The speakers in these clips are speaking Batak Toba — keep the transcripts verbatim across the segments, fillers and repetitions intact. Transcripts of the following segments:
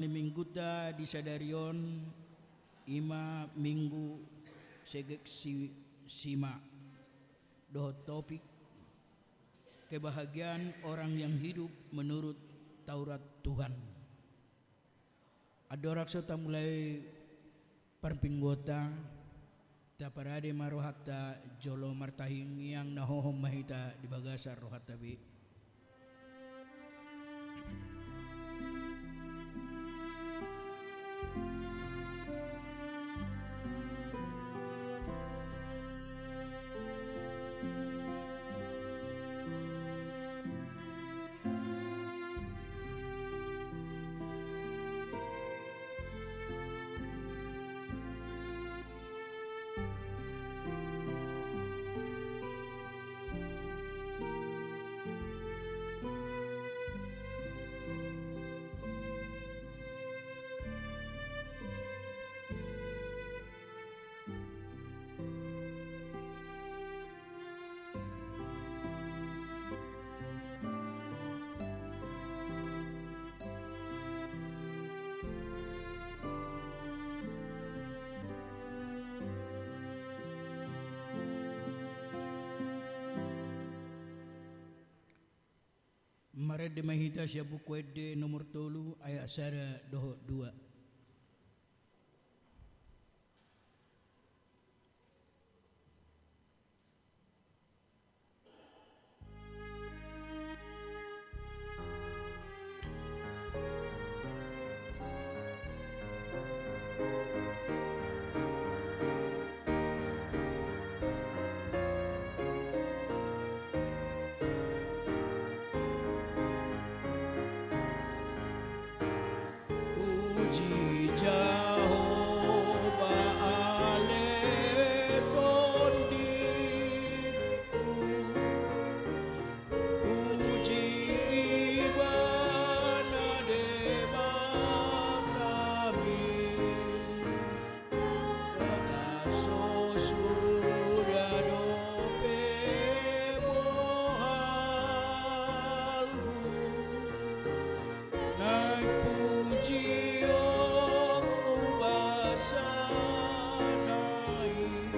Ni minggunta di sadari on, i ma Minggu Segeksima, dohot topik kebahagiaan orang yang hidup menurut Taurat Tuhan. Andorang so tamulai parmingguonta, taparade ma rohanta jolo martangiang, na hohom ma hita di bagasan rohanta be. Marende ma hita sian Buku Ende nomor tolu, ayat sada dohot dua. Puji Jahowa ale tondingku, puji Ibana Debatami, na so suda dope bohalmu. Naeng pujionku basana i,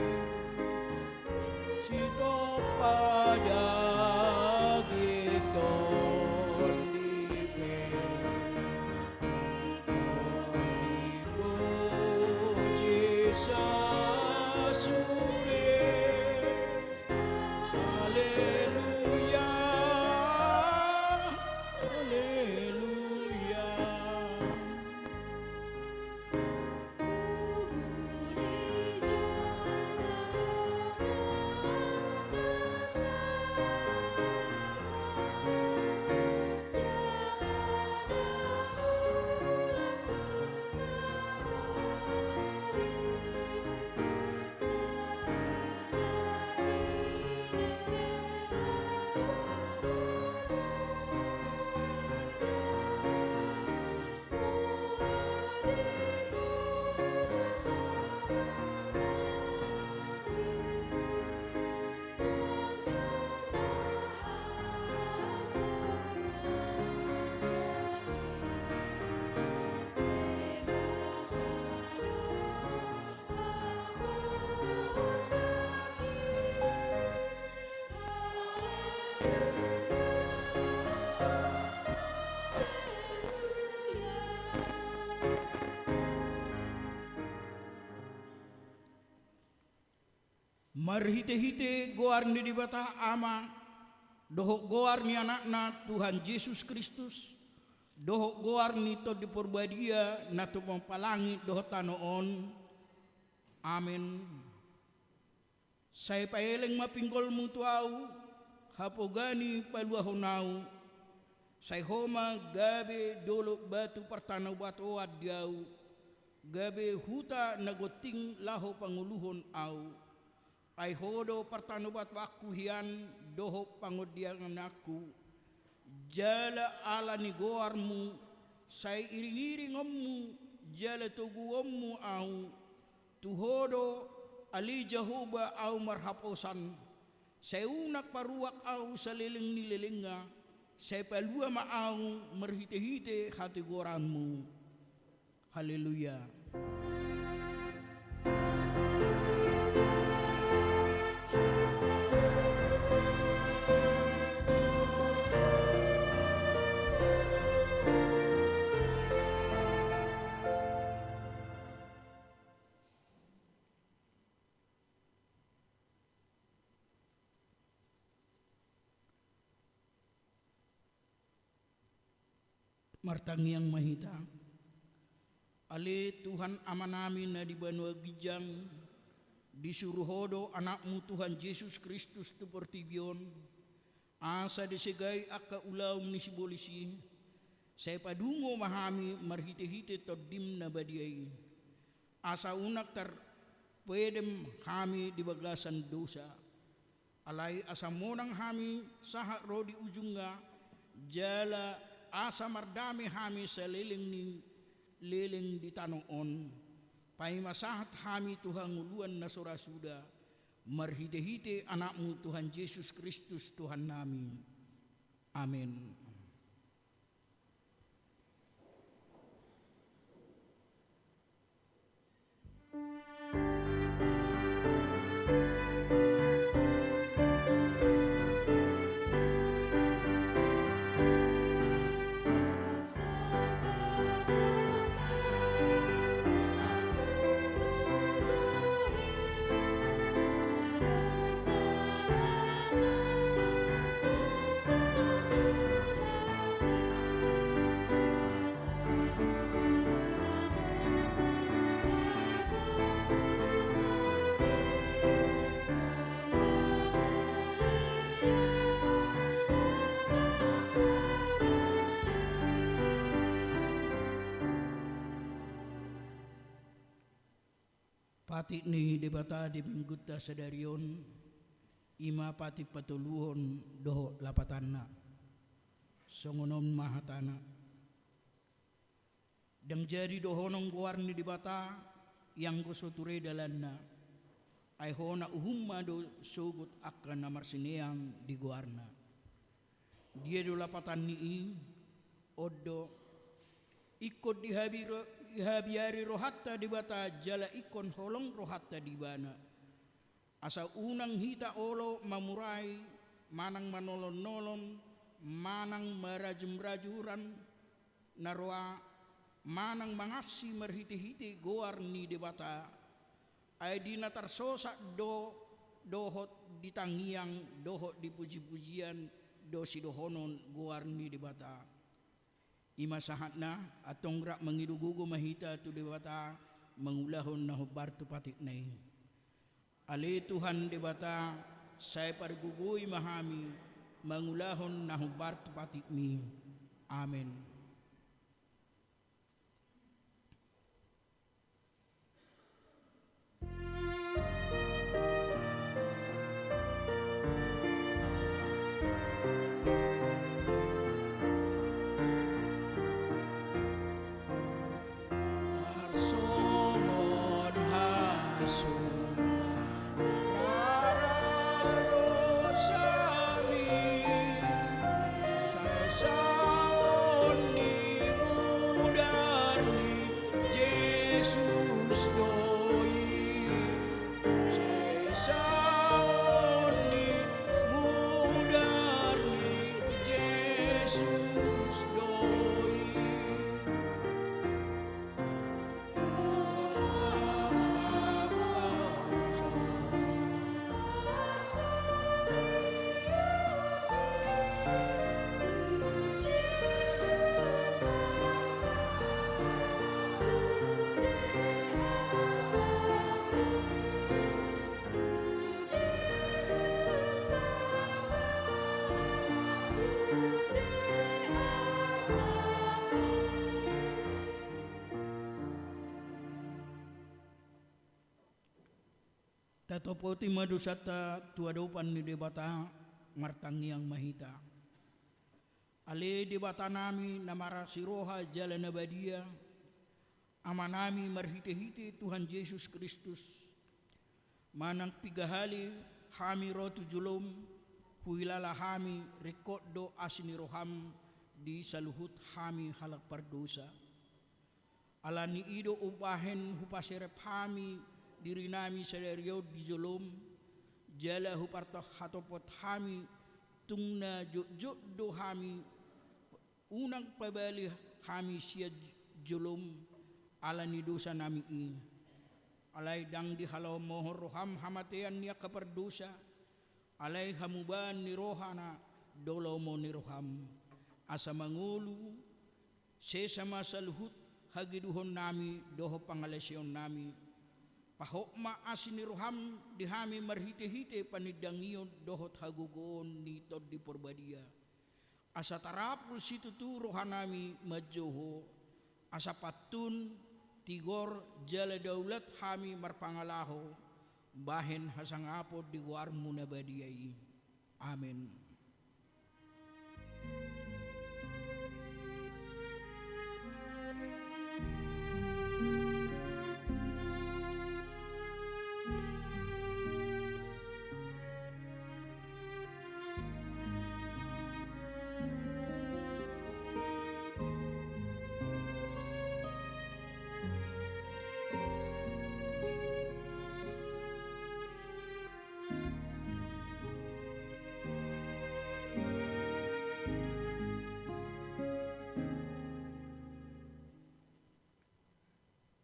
sitopot daging, tondi pe, tondi puji sasude. Haleluya, haleluya. Marhitehite goar ni Debata Ama, dohot goar ni Anakna Tuhan Jesus Kristus, dohot goar ni Tondi Parbadia na tumompa langit dohot tano on. Amen. Sai paeleng ma pinggolmu tu ahu, hapoga ni paluahon ahu. Sai ho ma gabe dolok batu partanobatoan di ahu, gabe huta na gonting laho pangoluhon ahu. Ai ho do partanobatoanku hian dohot pangondiananku. Jala ala ni goarmu, sai iringiringonmu jala toguonmu ahu. Tu ho do, ale Jahowa, ahu marhaposan. Sai unang paruak ahu saleleng ni lelengna. Sai palua ma ahu marhitehite hatigoranmu. Haleluya. Martangiang ma hita. Ale Tuhan Amanami na di banua ginjang, disuru Ho do Anakmu Tuhan Jesus Kristus tu portibi on, asa disegai angka ulaon ni sibolis i, sai padungo ma hami marhitehite Tondim na badia i, asa unang tarpedem hami di bagasan dosa. Alai asa monang hami sahat ro di ujungna, jala asa mardame hami saleleng ni leleng di tano on, paima sahat hami tu hangoluan na so ra suda, marhitehite Anakmu Tuhan Jesus Kristus Tuhannami. Amen. Patik ni Debata di Minggunta sadari on, i ma patik patoluhon dohot lapatanna. Songon on ma hatana: Ndang jadi dohonon goar ni Debata, ianggo so ture dalanna. Ai hona uhumma do sogot angka na marsineang di goarna. Dia do lapatan ni i? On do: Ingkon dihabi ro-, dihabiari rohanta Debata jala ingkon holong rohanta di Ibana. Asa unang hita olo mamurai, manang manolon-nolon, manang marajum-rajuran na roa, manang mangansi marhite-hite goar ni Debata, ai di na tarsosak do, dohot di tangiang, dohot di puji-pujian do sidohonon goar ni Debata. I ma sahatna, antong rap mangido gogo ma hita tu Debata, mangulahon na hombar tu patikna i. Ale Tuhan Debata, sai pargogoi ma hami, mangulahon na hombar tu patikmi. Amen. Songon hasumna rara dosami, sai saon ni mudar ni Jesus do i, sai saon ni mudar ni Jesus do i. Tatopoti ma dosanta tu adopan ni Debata, martangiang ma hita. Ale Debatanami na marasi roha jala na badia, Amanami marhite-hite Tuhan Jesus Kristus, manang piga hali hami ro tu jolom, huhilala hami ringkot do asi ni roham di saluhut hami halak pardosa. Ala ni i do umbahen hupaserep hami dirinami sadari on di jolom, jala huparhatophot hami tung na jotjot do hami, unang pabali hami sian jolom ala ni dosanami i. Alai ndang dihalomohon roham hamatean ni angka pardosa, alai hamubaan ni roha na do lomo ni roham, asa mangolu sesa ma saluhut hageduhonnami dohot pangalaosionnami. Pahot ma asi ni roham di hami marhitehite panindangion dohot hagogoon ni Tondi Porbadia, asa tarapul situtu rohanami manjou Ho, asa pantun, tigor jala daulat hami marpangalaho bahen hasangapon di goarmu na badia i. Amen.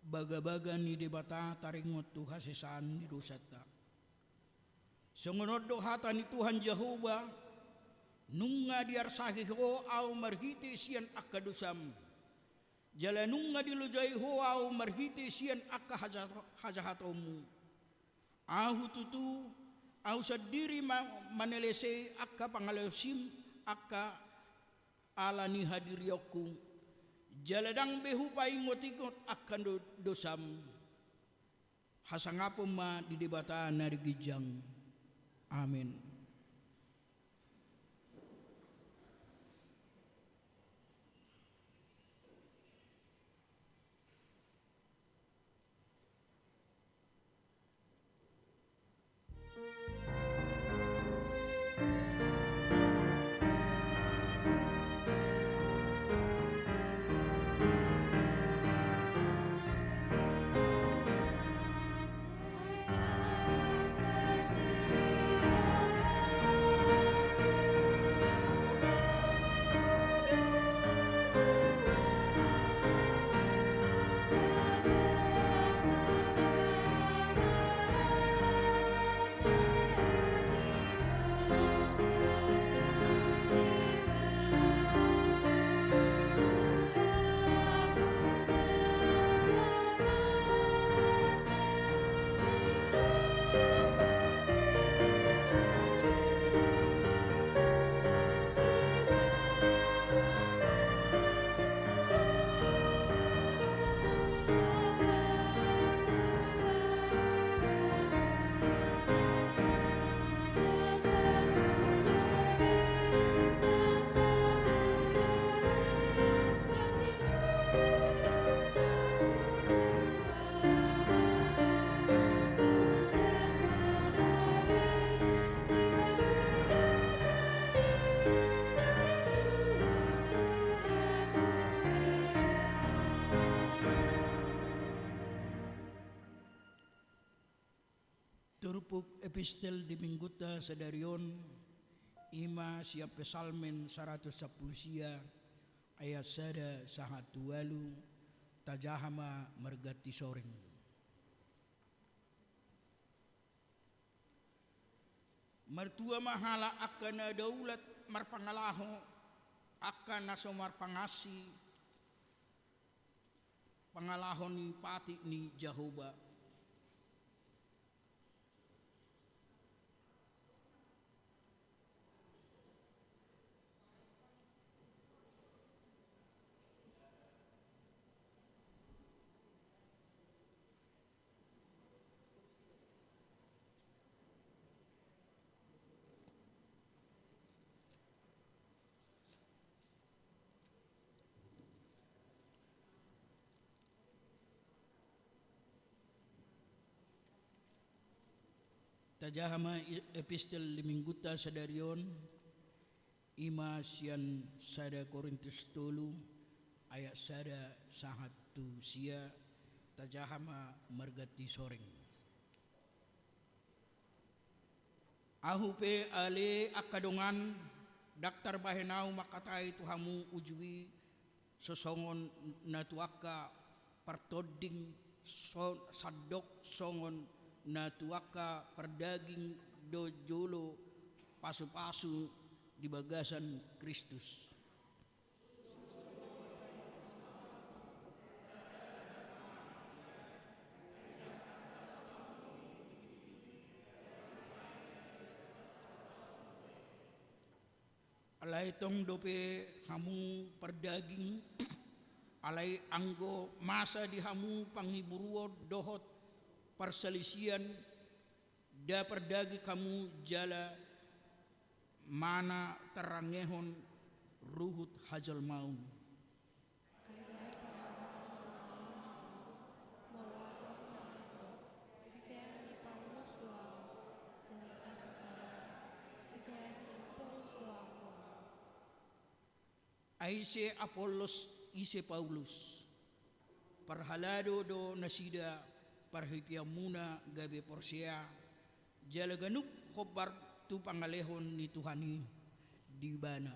Bagabaga ni Debata taringot tu hasesaan ni dosanta. Songon on do hata ni Tuhan Jahowa: Nunga diarsahi Ho Ahu marhite sian angka dosam, jala nunga dilojai Ho Ahu marhite sian angka haja-, hajahatonmu. Ahu tutu, Ahu sandiri ma manalesei angka pangalaosim angka ala ni hadirionku, jala ndang be hupaingotingot angka do-, dosam. Hasangapon ma di Debata na di ginjang. Amen. Turpuk epistel di Minggunta sadari on, i ma sian Psalmen saratus sampulu sia, ayat sada sahat tu ualu. Tajaha ma marganti soring. Martua ma halak angka na daulat marpangalaho, angka na so marpangansi pangalaho ni patik ni Jahowa. Tajaha ma i-, epistel di Minggunta sadari on, i ma sian sada Korintus tolu, ayat sada sahat Andalusia, tajaha ma marganti soreng. Ahu pe ale angka dongan, ndang tarbahen ahu mangkatai tu hamu uju i, so songon na tu angka partonding, so, sandok songon na tu angka pardaging do jolo pasupasu di bagasan Kristus. Alai tong dope hamu pardaging, alai anggo masa di hamu pangiburuon dohot parsalisian, nda pardaging hamu jala manang tarangehon ruhut hajolmaon. Ai ise Apollos, ise Paulus, parhalado do nasida parhiteanmuna gabe porsea, jala ganup hombar tu pangalehon ni Tuhan i di ibana.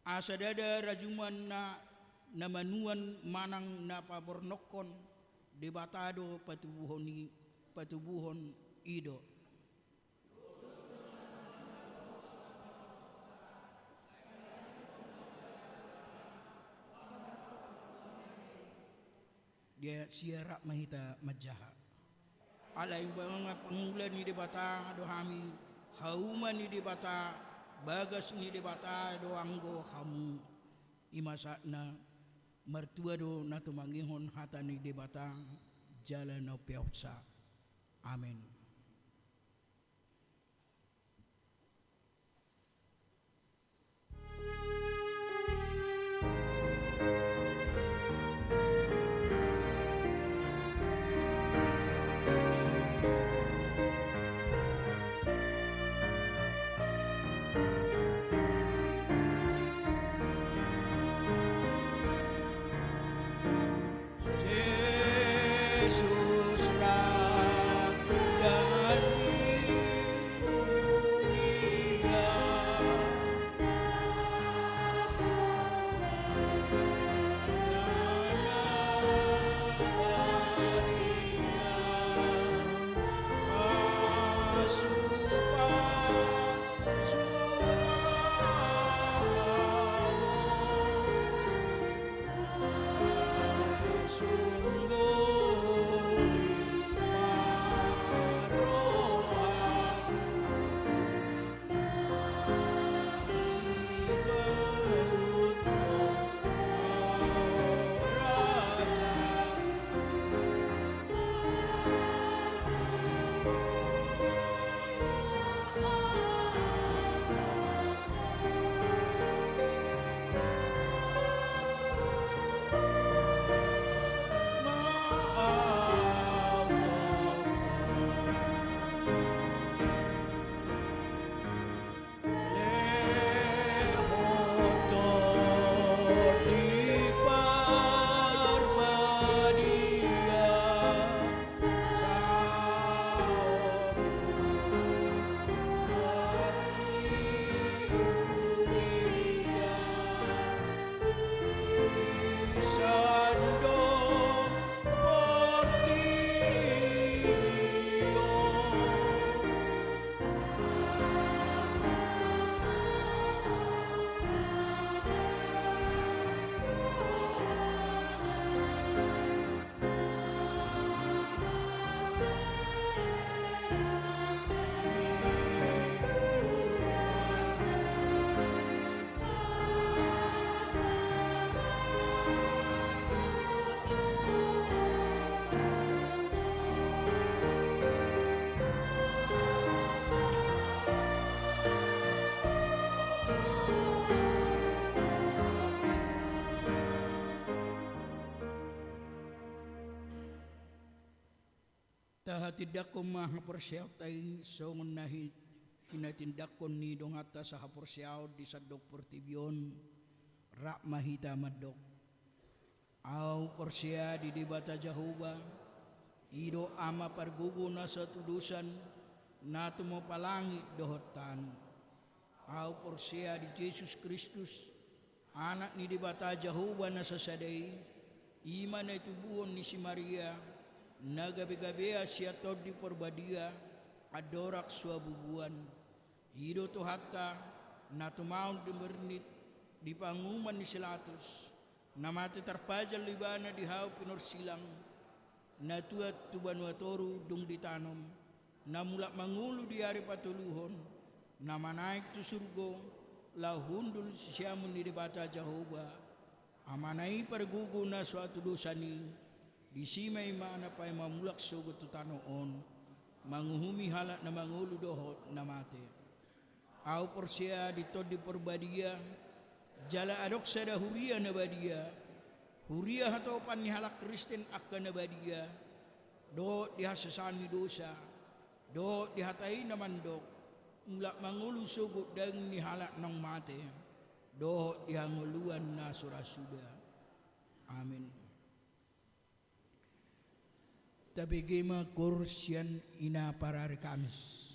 Asa ndada rajuman na, na manuan manang na pabornongkon Debata do patubuhon i, patubuhon i do. Dia siarap ma hita manjaha. Alai umbahen pangula ni Debata do hami, hauma ni Debata, bagas ni Debata do anggo hamu. I ma sahatna, martua do na tumangihon hata ni Debata, jala na umpeopsa. Amen. Tahatindangkon ma haporseaonta i songon na hi-, pinatindanghon ni donganta sahaporseaon di sandok portibi on, rap ma hita mandok: Ahu porsea di Debata Jahowa, i do Ama pargogo na so hatudosan, na tumompa langit dohot tano. Ahu porsea di Jesus Kristus, Anak ni Debata Jahowa na sasada i, i ma na itubuhon ni si Maria, na gabegabean sian Tondi Porbadia, andorang so habubuan. I do Tuhanta, na tumaon di bernit, di panguhuman ni si Latus, na mate tarpajal ibana di hau pinorsilang, na tuat tu banua toru dung ditanom, na mulak mangolu di ari patoluhon, na manaek tu surgo, laho hundul siamun ni Debata Jahowa, Amana i pargogo na so hatudosan i, disi ma ibana paima mulak sogot tu tano on, manguhumi halak na mangolu dohot na mate. Ahu porsea di Tondi Porbadia, jala adong sada huria na badia, huria hatopan ni halak Kristen angka na badia, dohot di hasesaan ni dosa, dohot di hata i na mandok, mulak mangolu sogot daging ni halak naung mate, dohot di hangoluan na so ra suda. Amin. Tabege ma koor sian ina parari Kamis.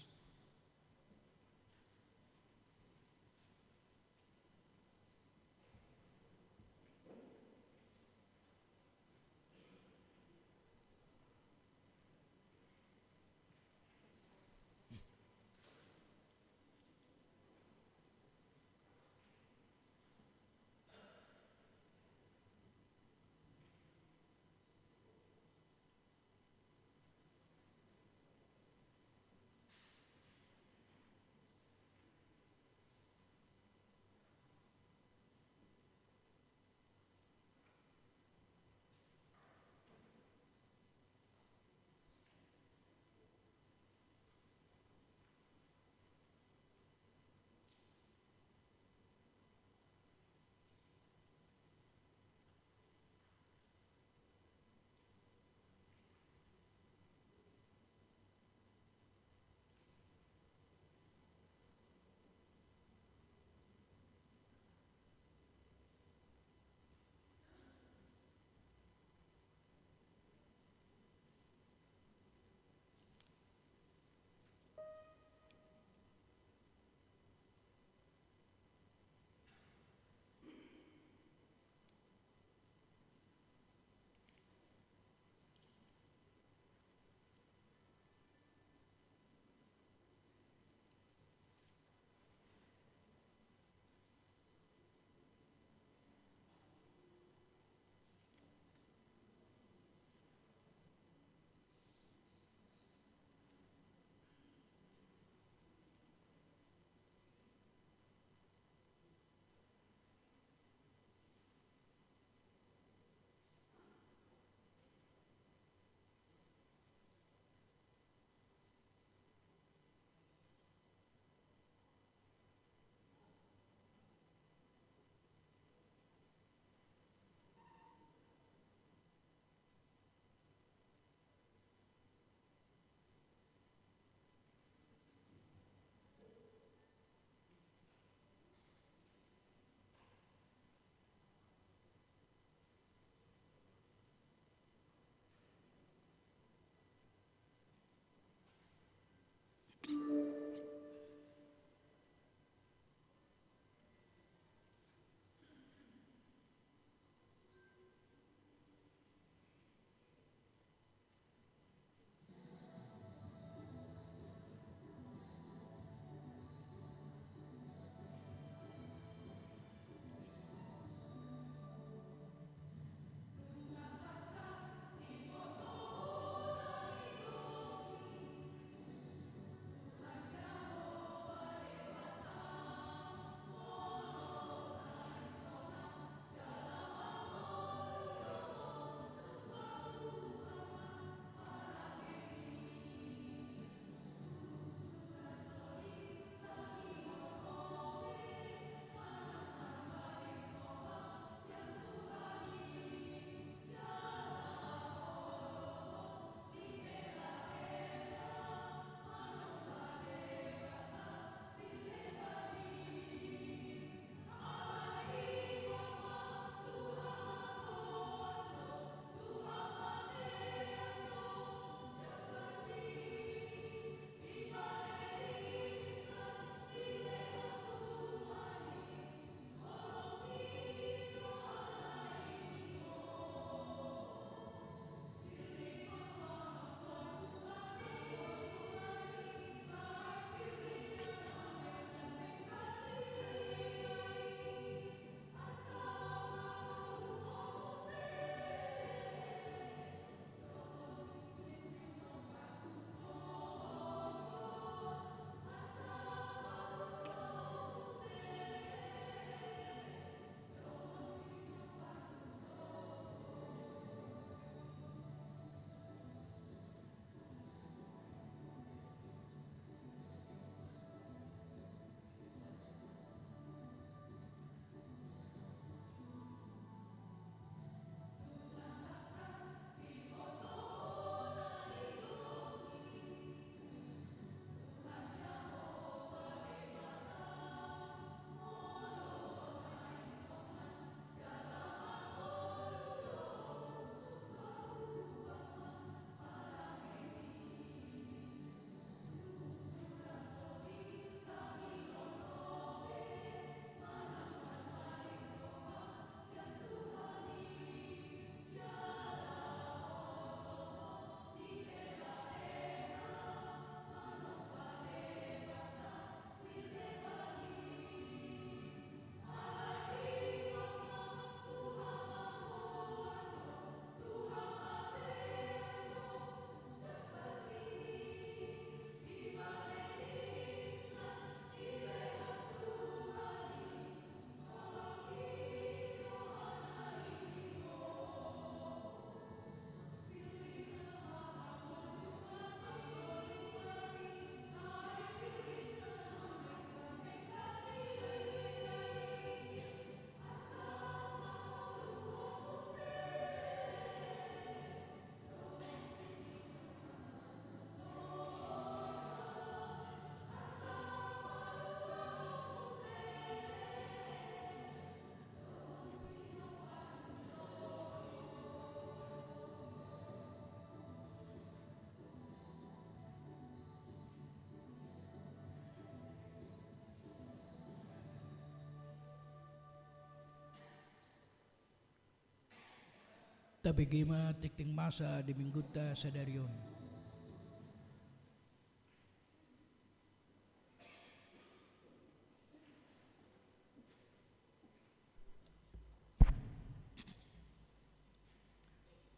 Tabege ma tingting masa di minggunta sadari on.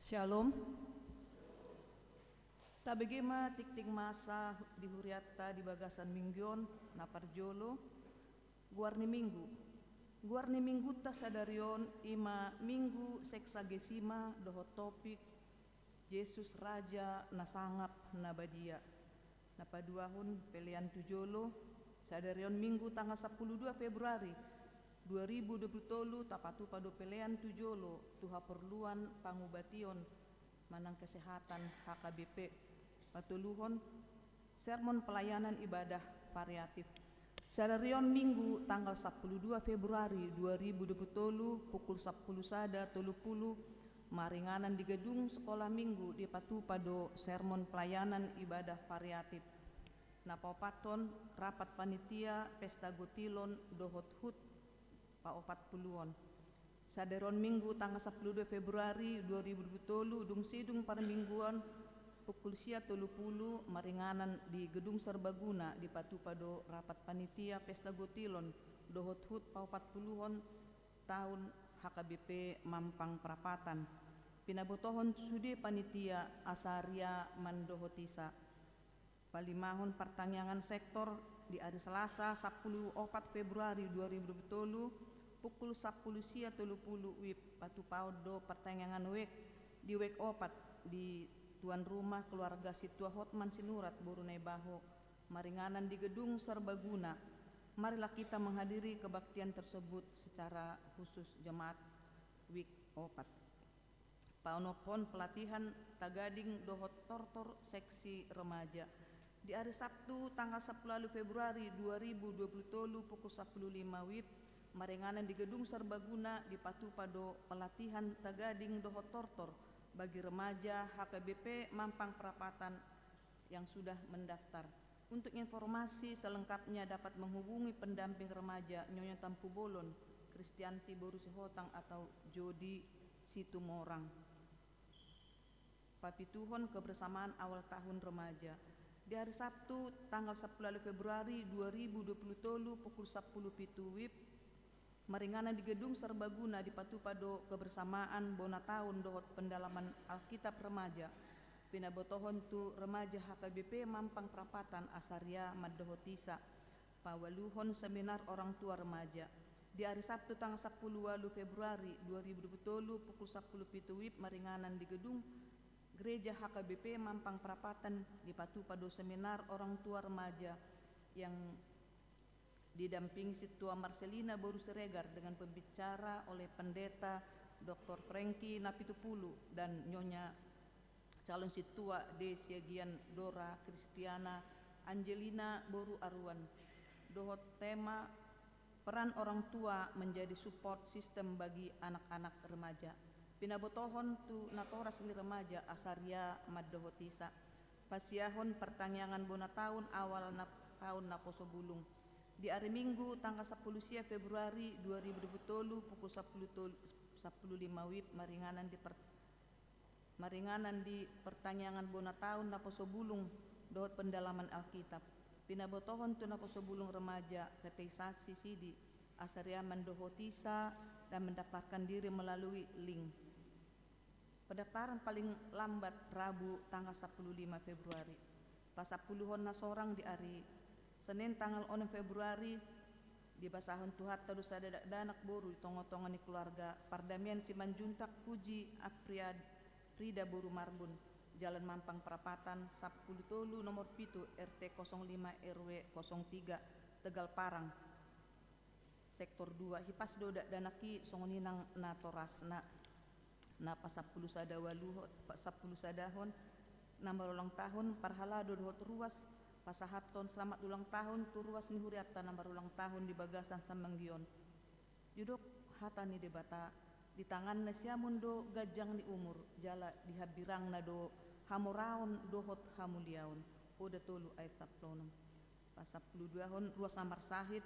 Syalom. Tabege ma tingting masa di hurianta di bagasan minggu on. Na parjolo, goar ni minggu. Goar ni minggunta sadari on i ma Minggu Seksagesima dohot topik Jesus Raja na sangap na badia. Na paduahon, pelean tu jolo. Sadari on Minggu tanggal sampulu dua Februari dua ribu dua pulu tolu, tapatupa do pelean tu jolo tu haporluan pangubation manang kesehatan H K B P. Patoluhon, sermon pelayanan ibadah variatif. Sadari on Minggu tanggal sampulu dua Februari dua ribu dua pulu tolu, pukul sampulu sada tolu pulu, maringanan di gedung Sekolah Minggu dipatupa do sermon pelayanan ibadah variatif. Na paopathon, rapat panitia Pesta Gotilon dohot hut paopat puluhon. Sadari on Minggu tanggal sampulu dua Februari dua ribu dua pulu tolu, dung sidung parmingguon, pukul sia tolu pulu, maringanan di Gedung Serbaguna dipatupa do rapat panitia Pesta Gotilon dohot hut paopat puluhon taon H K B P Mampang Prapatan. Pinabotohon tu sude panitia asa ria mandohotisa. Palimahon, partangiangan sektor. Di ari Selasa sampulu opat Februari dua ribu dua pulu tolu, pukul sampulu sia tolu pulu WIB, patupaon do partangiangan wijk di wijk opat di tuan rumah keluarga Sintua Hotman Sinurat boru Naibaho, maringanan di Gedung Serbaguna. Marilah kita menghadiri kebaktian tersebut secara khusus jemaat wijk opat. Paonomhon, pelatihan tagading dohot tortor seksi remaja. Di ari Sabtu tanggal sampulu ualu Februari dua ribu dua pulu tolu, pukul sampulu lima WIB, maringanan di Gedung Serbaguna dipatupa do pelatihan tagading dohot tortor bagi remaja H K B P Mampang Prapatan yang sudah mendaftar. Untuk informasi selengkapnya dapat menghubungi pendamping remaja Nyonya Tampubolon, Kristianti boru Sihotang atau Jodi Situmorang. Papituhon, kebersamaan awal tahun remaja. Di hari Sabtu tanggal sampulu ualu Februari dua ribu dua pulu tolu, pukul sampulu pitu WIB, maringanan di Gedung Serbaguna dipatupa do kebersamaan bona taon dohot pendalaman Alkitab remaja. Pinabotohon tu remaja H K B P Mampang Prapatan asa ria mandohotisa. Paualuhon, seminar orang tua remaja. Di ari Sabtu tanggal sampulu ualu Februari dua ribu dua pulu tolu, pukul sampulu pitu WIB, maringanan di gedung Gereja H K B P Mampang Prapatan dipatupa do seminar orang tua remaja yang didampingi Sintua Marcelina boru Siregar dengan pembicara oleh Pendeta Doktor Frankie Napitupulu dan Nyonya Calon Sintua D. Siagian Dora Kristiana Angelina boru Aruan, dohot tema peran orang tua menjadi support system bagi anak-anak remaja. Pinabotohon tu natoras ni remaja asa ria mandohotisa. Pasiahon, partangiangan bona taon awal na, taon naposo bulung. Di ari Minggu tanggal sampulu sia Februari dua ribu dua pulu tolu, pukul sampulu tolu, sampulu lima WIB, maringanan di per-, maringanan di partangiangan bona taon naposo bulung dohot pendalaman Alkitab. Pinabotohon tu naposo bulung remaja katekisasi sidi asa ria mandohotisa dan mendaftarkan diri melalui link. Pendaftaran paling lambat Rabu tanggal sampulu lima Februari. Pasampuluhon na sorang di ari Senin tanggal onom Februari, dibasahon Tuhanta do sada dakdanak boru di tongatonga ni keluarga, Pardamian Simanjuntak Fuji Apriad-, Frida boru Marbun, Jalan Mampang Prapatan sampulu tolu, nomor pitu, R T kosong lima, R W kosong tiga, Tegal Parang. Sektor dua, hipas do dakdanak i songon i nang natorasna. Na pasampulu sada ualuhon, pasampulu sadahon, na marulang tahun, parhalado dohot ruas, pasahathon selamat ulang tahun tu ruas ni hurianta na marulang tahun di bagasan samanggi on. Didok hata ni Debata, di tanganna siamun do ganjang ni umur, jala di hambirangna do hamoraon dohot hamuliaon. Oda tolu ayat sampulu onom. Pasampulu duahon, ruas na marsahit,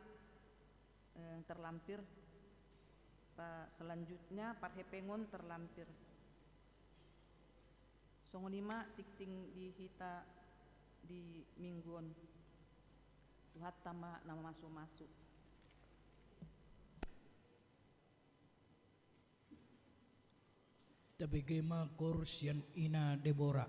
eh, terlampir. Pa-, selanjutnya, parhepengon terlampir. Songon i ma tingting di hita di minggu on. Tuhanta ma na mamasumasu. Tabege ma koor sian Ina Debora.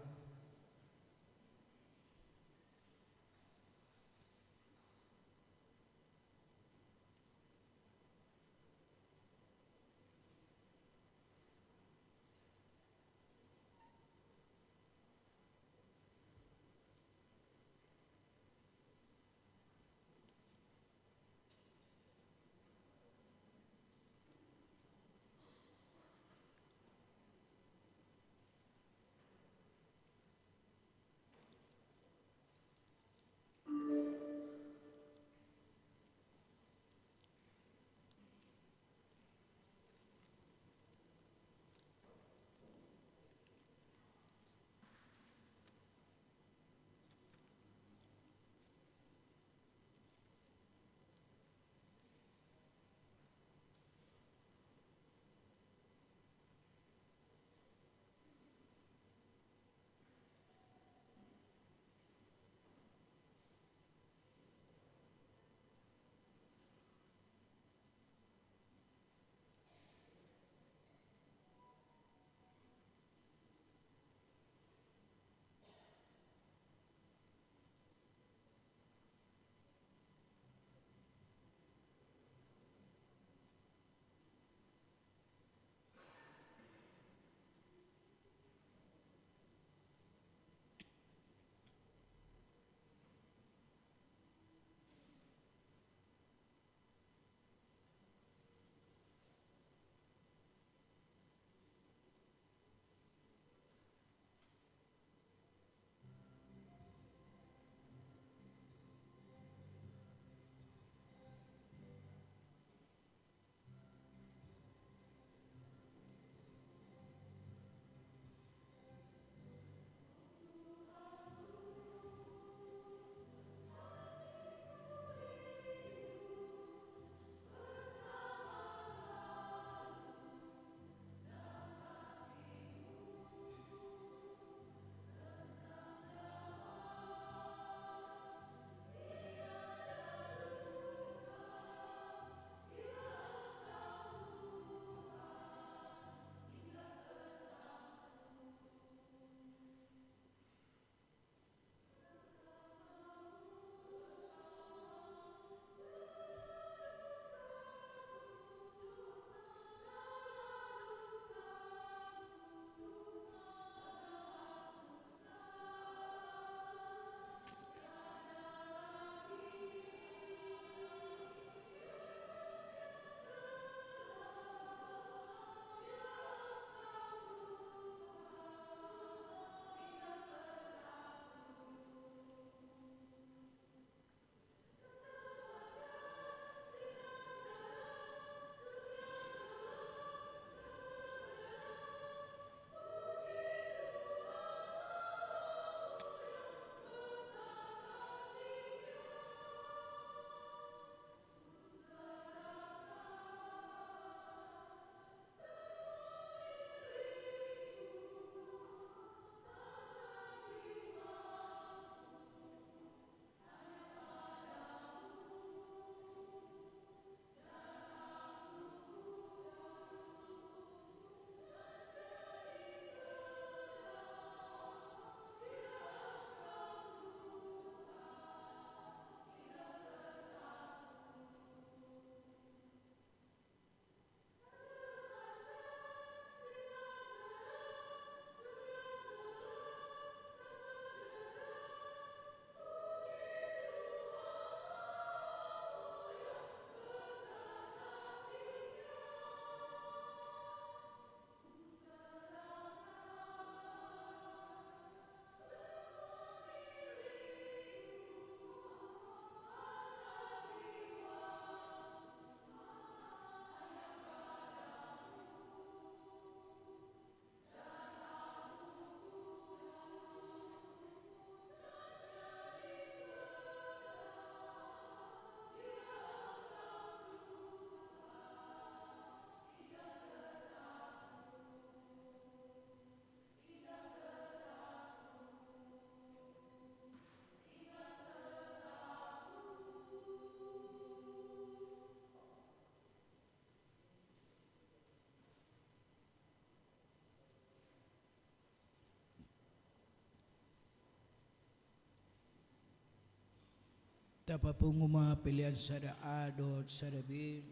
Tapapungu ma pelean sada A dohot sada B,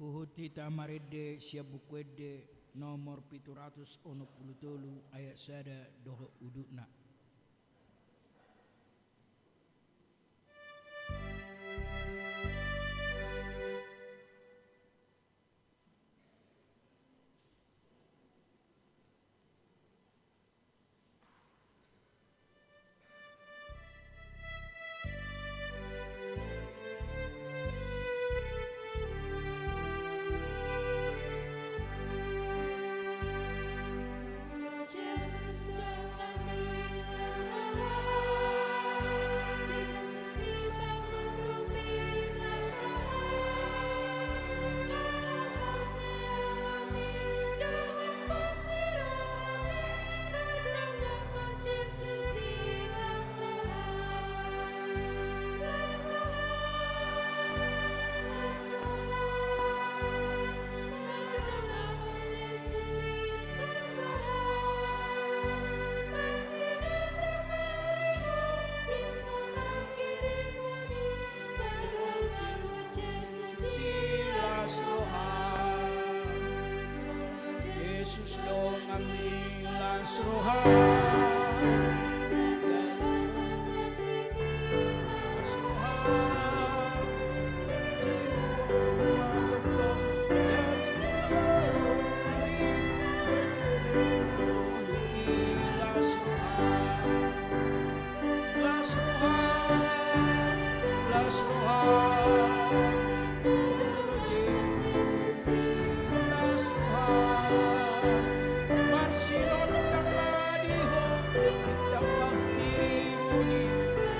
huhut hita marende sian Buku Ende nomor pitu ratus onom pulu tolu, ayat sada dohot udutna. Las roha. Jesus donganmi las roha. Las roha. Las roha, las roha, las roha, marsinondang ma di Ho, di tampang kirimu ni,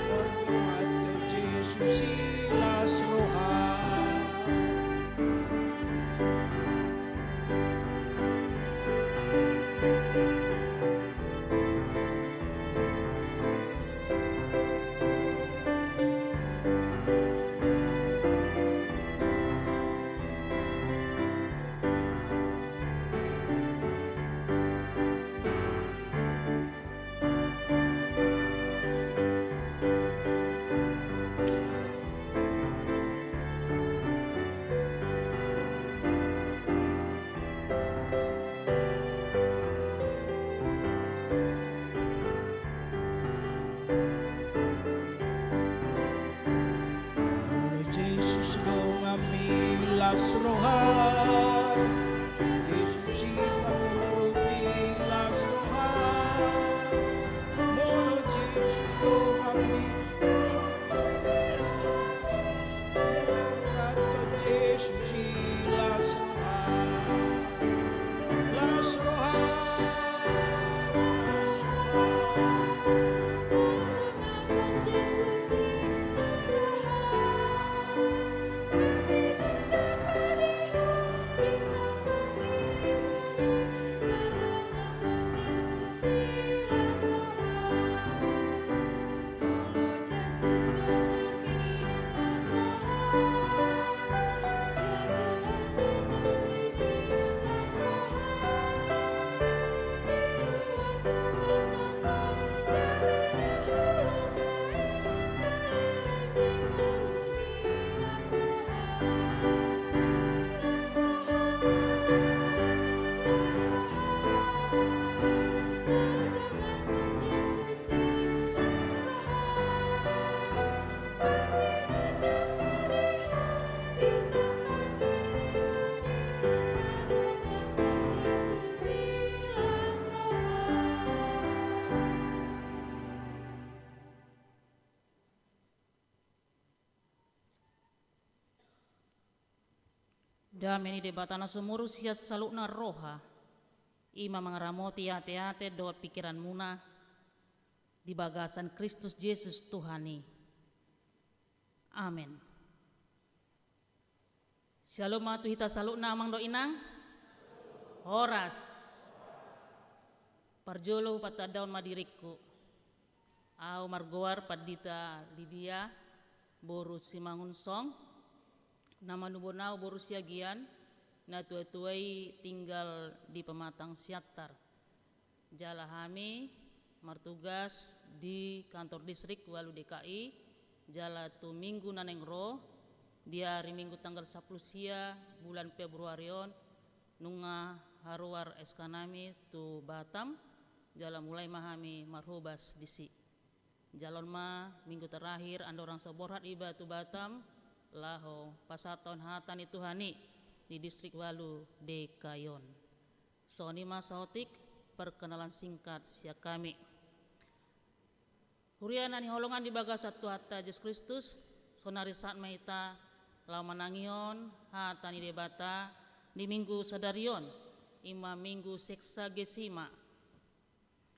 mardongan tu Jesus i las roha. Molo Jesus donganmi las roha, Jesus i pangurupi las roha. Molo Jesus donganmi, Jesus i las roha. Las roha, las roha. Dame ni Debata na sumurung sian saluhutna roha, i ma mangaramoti ateate dohot pingkiranmuna di bagasan Kristus Jesus Tuhan i. Amen. Syalom ma tu hita saluhutna, amang dohot inang. Horas. Parjolo hupatandahon ma diringku. Ahu margoar Pandita Lidia, boru Simangunsong, na manubon ahu boru Siagian, na tuatua i tinggal di Pematang Siantar. Jala hami martugas di kantor distrik ualu D K I, Jala tu minggu na naeng ro, di ari Minggu tanggal sampulu sia bulan Februari on, nunga haruar S K nami tu Batam, jala mulai ma hami marhobas disi. Jala on ma minggu terakhir andorang so borhat iba tu Batam, laho pasahathon hata ni Tuhan i di Distrik Walu D K I on. Songon i ma saotik perkenalan singkat sian hami. Huria na hinaholongan di bagasan Tuhanta Jesus Kristus, saonari sahat ma hita laho manangihon hata ni Debata di minggu sadari on, i ma minggu Sexagesima.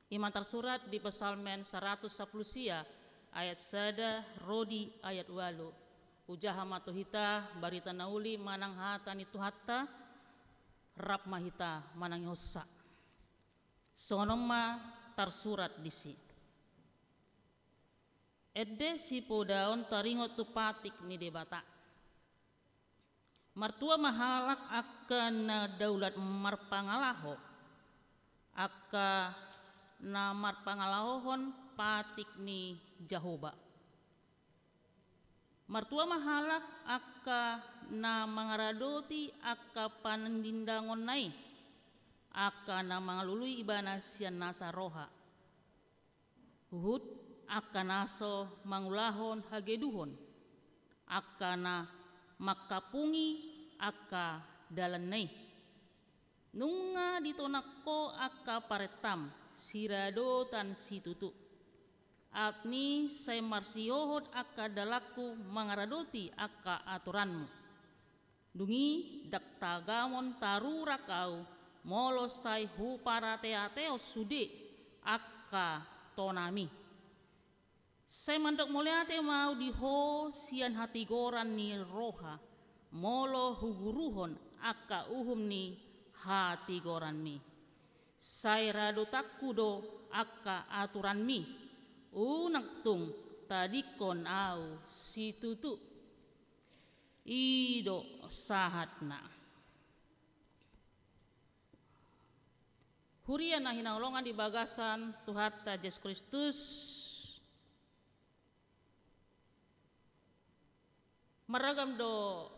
I ma tarsurat di Psalmen saratus sampulu sia ayat sada ro di ayat ualu. Hujaha ma tu hita barita na uli manang hata ni Tuhanta, rap ma hita manangihonsa. Songon on ma tarsurat disi. Ende sipodaon taringot tu patik ni Debata. Martua ma halak angka na daulat marpangalaho, angka na marpangalahohon patik ni Jahowa. Martua ma halak angka na mangaradoti angka panandindangonna i, angka na mangalului ibana sian nasa roha. Huhut angka na so mangulahon hageduhon, angka na mangkapungi angka dalanna i. Nunga ditonang ho angka parentam, siradotan situtu. Apni sai marsihohot angka dalanku mangaradoti angka aturanmu. Dung i ndang tagamon tarurak ahu, molo sai huparateatehon sude angka tonami. Sai mandok mauliate ma ahu di ho sian hatigoran ni roha, molo huguruhon angka uhum ni hatigoranmi. Sai radotanku do angka aturanmi, unang tung tadingkon ahu situtu. I do sahatna. Huria na hinaholongan di bagasan Tuhanta Jesus Kristus, marragam do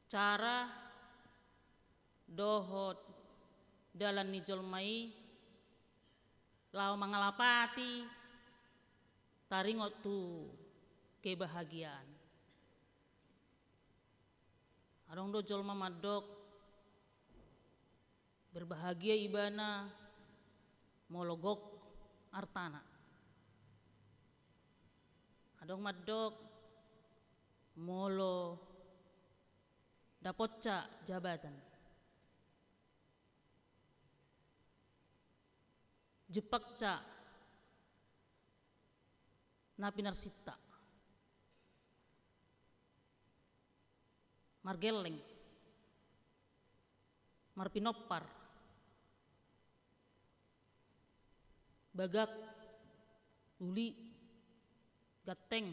cara dohot dalan ni jolma i laho mangalapati taringot tu kebahagiaan. Adong do jolma mandok, berbahagia ibana molo gok artana. Adong mandok molo dapotsa jabatan. Jumpangsa na pinarsinta. Margelleng, marpinompar, bagak, uli, ganteng.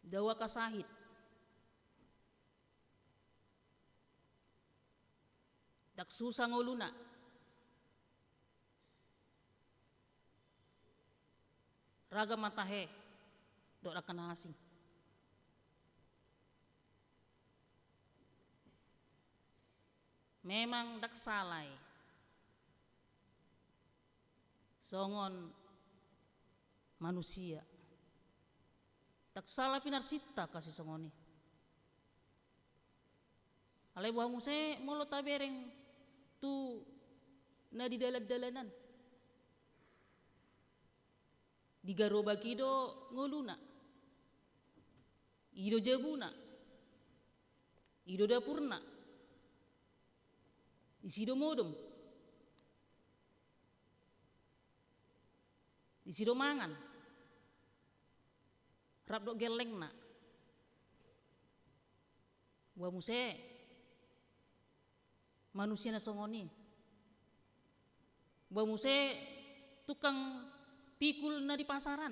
Dao angka sahit. Ndang susa ngoluna. Ragam ma tahe dohot angka na asing. Memang ndang sala i songon manusia. Ndang sala pinarsinta angka sisongon i. Alai boha muse molo tabereng tu na di dalan-dalanan. Di garobak i do ngoluna. I do jabuna. I do dapurna. Disi do modom. Disi do mangan. Rap dohot gellengna. Boha muse manusia na songon i. Boha muse tukang pikul na di pasaran.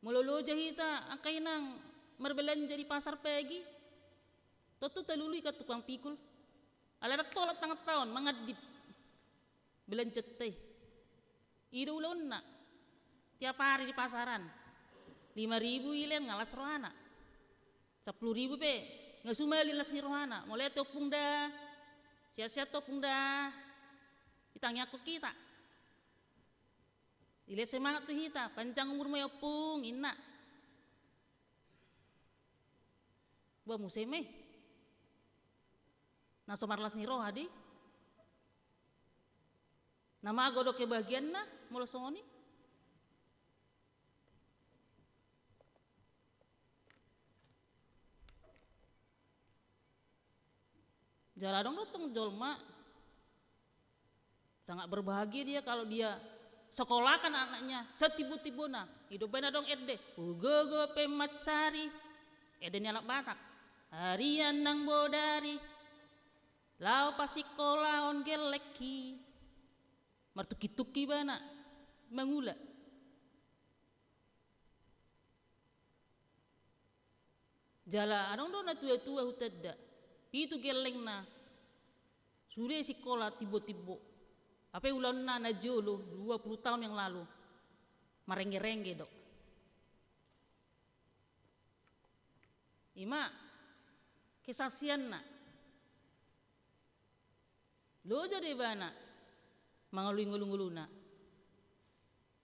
Molo loja hita angka inang marbelanja di pasar pagi, tontu talului kan tukang pikul. Ala dang tolap tangan taon, mangadit. Belanjanta i. I do ulaonna. Tiap ari di pasaran. Lima ribu i lean nga las rohana. Sampulu ribu pe. Nga sumalin las ni rohana. Molo ate ompung da. Sehat-sehat ompung da. Itangiangkon hita. Dilehon semangat tu hita. Panjang umurmu ya ompung, inna. Boha muse ma i. Na so marlas ni roha do i. Na mago do kebahagiaanna molo songon i. Jala adong do tong jolma sangat berbahagia dia kalau dia sekolahkan anaknya setibo-tibona. I do umbahen adong ende, hugogo pe mansari, ende ni halak Batak. Harian nang bodari, laho pasingkolahon gellengki. Martungki-tungki ibana mangula. Jala adong do na tua-tua hutanda, pitu gellengna sude singkola timbo-timbo. Hape ulaonna na jolo, dua puluh tahun yang lalu, marengge-rengge do. I ma kesaksianna. Loja do ibana mangalului ngolu-ngoluna.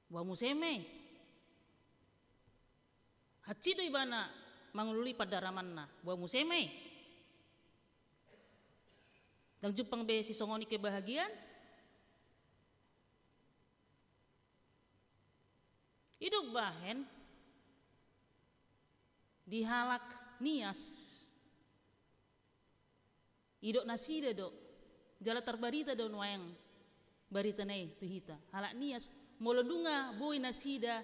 Boha muse ma i. Hansit do ibana mangalului pandaramanna. Boha muse ma i. Dang jumpang be sisongon i kebahagiaan. I do umbahen di halak Nias. Didok nasida do, jala tarbarita do nuaeng baritana i tu hita. Halak Nias, molo nunga boi nasida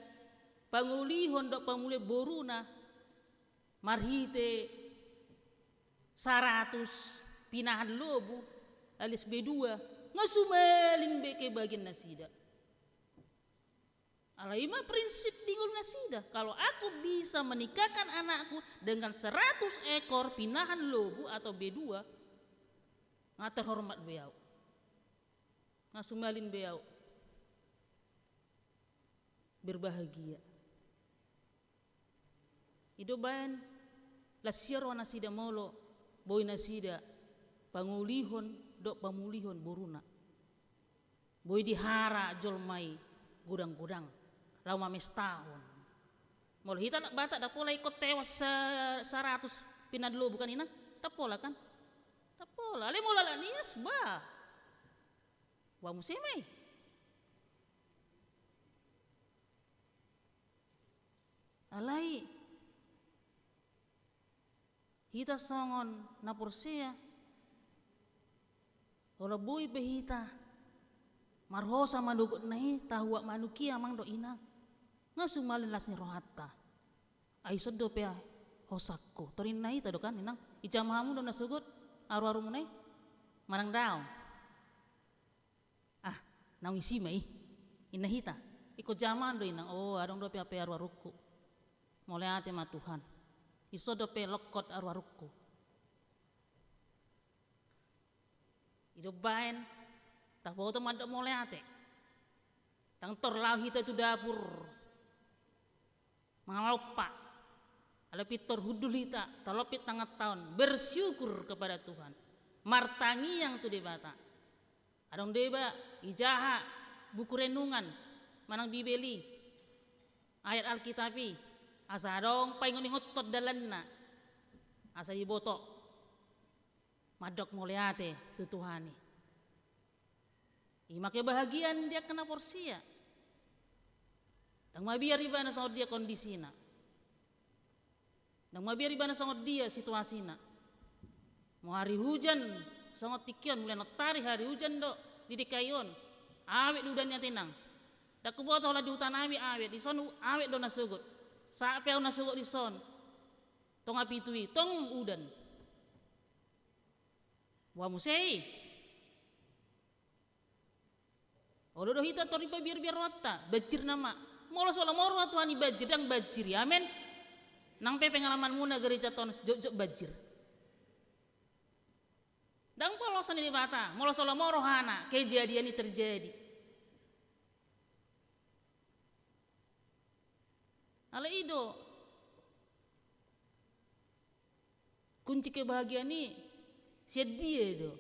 pangolihon dohot pamulion boruna marhite saratus pinahan lobu alias B dua, nga sumalin be kebahagiaan nasida. Alai i ma prinsip di ngolu nasida, kalau aku bisa menikahkan anakku dengan seratus ekor pinahan lobu atau B dua, nga terhormat be au, nga sumalin be au, berbahagia. I do umbahen las ia roha nasida molo boi nasida pangolihon dohot pamulihon boruna. Boi dihara jolma i godang-godang laho mamestahon. Molo hita halak Batak ndang pola ingkon tewas sa-, saratus pinahan lobu kan, inang? Ndang pola kan? Ndang pola. Alai molo halak Nias, bah. Boha muse ma i. Alai hita songon na porsea, olo boi pe hita marhosa manogot na i, tahuat manuk i, amang dohot inang, nga sumalin las ni rohanta. Ai ison dope hosangku. Torinna hita do kan, inang? Ijama hamu do na sogot aru-arumuna i? Manang daong? Ah, naung isi ma i, inna hita. Ingkon jama do, inang. O, adong dope hape aru-arungku. Mauliate ma Tuhan. Ison dope longkot aru-arungku. I do umbahen taboto mandok mauliate. Ndang tor laho hita tu dapur mangalompa. Alai pintor hundul hita, talompit tangan taon, bersyukur kepada Tuhan. Martangiang tu Debata. Adong do iba ijaha buku renungan manang Bibel i, ayat Alkitab i, asa adong paingot-ingothon dalanna, asa diboto mandok mauliate tu Tuhan i. I ma kebahagiaan di angka na porsea. Ndang mabiar ibana songon dia kondisina. Ndang mabiar ibana songon dia situasina. Molo hari hujan songon tingki on, mulai on tari hari hujan do di D K I on. Awet do udan i ate, inang. Ndang huboto holan di huta nami awet, dison awet do na sogot. Sahat pe au na sogot dison. Tonga pitu i tong udan. Boha muse i. Olo do hita tor dipabiar-biar rohanta, banjir nama. Molo so lam roha Tuhan i banjir, ndang banjir i, amen. Nang pe pengalamanmuna gereja on jotjot banjir. Ndang pola kuasa ni Debata, molo so lomo rohana, kejadian i terjadi. Alai i do kunci kebahagiaan i, sian dia do?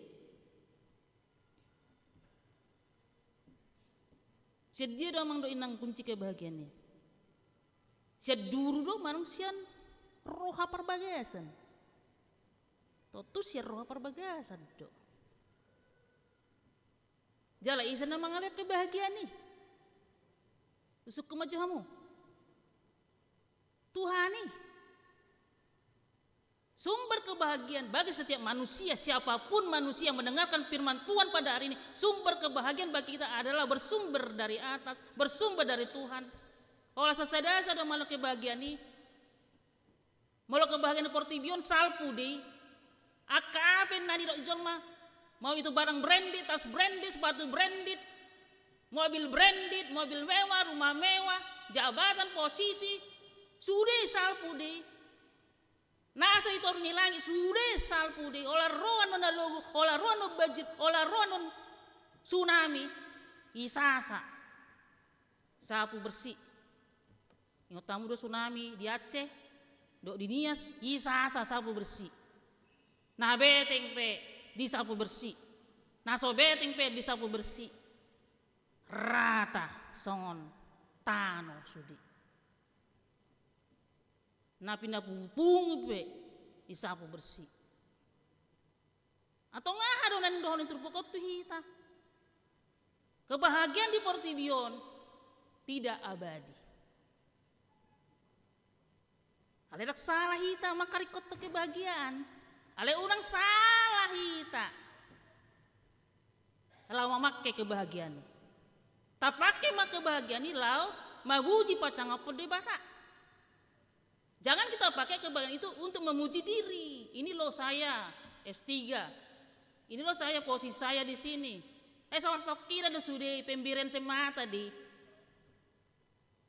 Sian dia do amang dohot inang kunci kebahagiaan i? Sian duru do manang sian roha parbagasan? Tontu sian roha parbagasan do. Jala ise na mangalehon kebahagiaan i? Usungkun ma jo hamu. Tuhan i. Sumber kebahagiaan bagi setiap manusia, siapapun manusia yang mendengarkan firman Tuhan pada hari ini, sumber kebahagiaan bagi kita adalah bersumber dari atas, bersumber dari Tuhan. Holan sasada-sada do mangalehon kebahagiaan i. Molo kebahagiaan portibi on salpu do i. Angka aha pe na nidok ni jolma, mau itu barang branded, tas branded, sepatu branded, mobil branded, mobil mewah, rumah mewah, jabatan, posisi, sude salpu do i. Nasa i toru ni langit, sude salpu do i. Holan ro annon na logu, holan ro annon banjir, holan ro annon tsunami, i sasa sapu bersih. Ingot hamu do tsunami di Aceh dohot di Nias, i sasa sapu bersih. Na beteng pe disapu bersih. Na so beteng pe disapu bersih. Rata songon tano sude. Na pinapungupungu pe disapu bersih. Antong aha do na nidok ni turpuk on tu hita? Kebahagiaan di portibi on tidak abadi. Alai ndang sala hita mangkaringkothon kebahagiaan. Alai unang sala hita laho mamangke kebahagiaan i. Tapangke ma kebahagiaan i laho mamuji pasangaphon Debata. Jangan kita pakai kebahagiaan itu untuk memuji diri. Ini loh saya S tiga. Ini loh saya posisi saya di sini. Eh, salah sokina do sude pemberian semata di.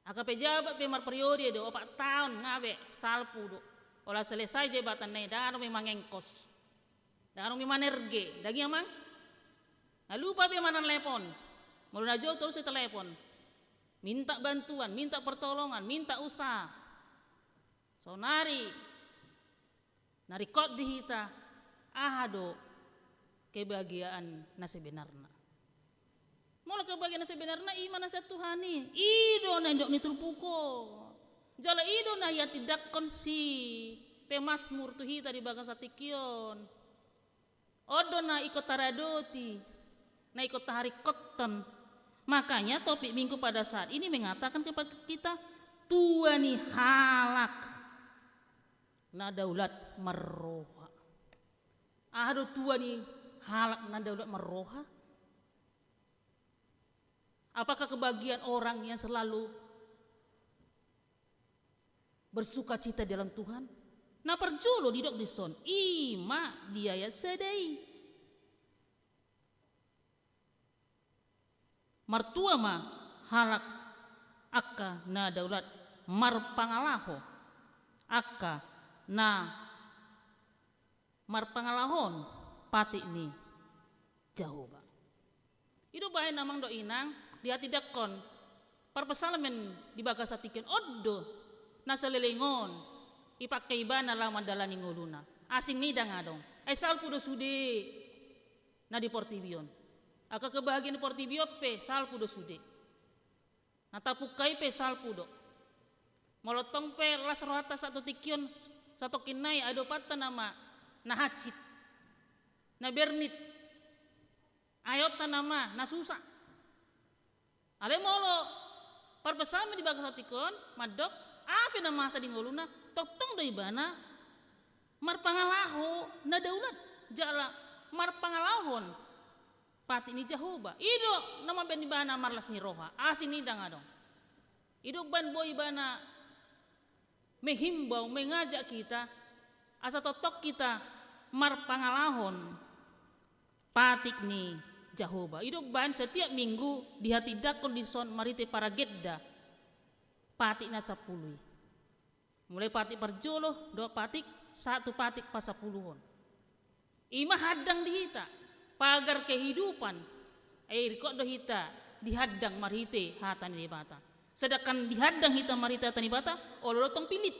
Angka pejabat pe marperiode do, opat taon, nga be, salpu do. Holan selesai jabatanna i, ndang adong be mangengkos. Ndang adong be manerge, ndang i amang? Na lupa be manalepon. Molo na jolo torus i telepon. Minta bantuan, minta pertolongan, minta usaha. Saonari na ringkot di hita, aha do kebahagiaan na sebenarna? Molo kebahagiaan na sebenarna i ma na sian Tuhan i, i do na nidok ni turpuk on. Jala i do na iatindangkon si pemazmur tu hita di bagasan tingki on. On do na ingkon taradoti, na ingkon taharingkothon. Makanya topik minggu pada saat ini mengatakan kepada kita, tua ni halak na daulat marroha. Aha do tua ni halak na daulat marroha? Apakah kebahagiaan orang yang selalu bersukacita di dalam Tuhan? Na parjolo didok dison, i ma di ayat sada i. Martua ma halak angka na daulat marpangalaho angka na marpangalahon patik ni Jahowa. I do baen amang dohot inang, diatindangkon parpsalmen di bagasan tingki on, on do na saleleng on ipangke ibana laho mandalani ngoluna. Asing i ndang adong. Ai salpu do sude na di portibi on. Angka kebahagiaan di portibi on pe salpu do sude. Na tapungka i pe salpu do. Molo tong pe las rohanta saat tu tingki on, satongkin nai adopanta nama na hansit, na bernit, aeonta nama na susa. Alai molo parpsalmen di bagasan tingki on mandok, aha pe na masa di ngoluna, tongtong do ibana marpangalaho na daulat jala marpangalahon patik ni Jahowa. I do na mambaen ibana marlas ni roha, asing i ndang adong. I do umbaen boi ibana menghimbau, mengajak kita asa tongtong kita marpangalahon patik ni Jahowa. I do umbaen setiap minggu dihatindangkon dison marhite paragenda patik na sampulu i. Mulai patik parjolo dohot patik sahat tu patik pasampuluhon. I ma handang di hita. pagar kehidupan, ai ringkot do hita dihaddang marhite hata ni Debata. Sedangkan dihaddang hita marhite hata ni Debata, olo do tong pilit.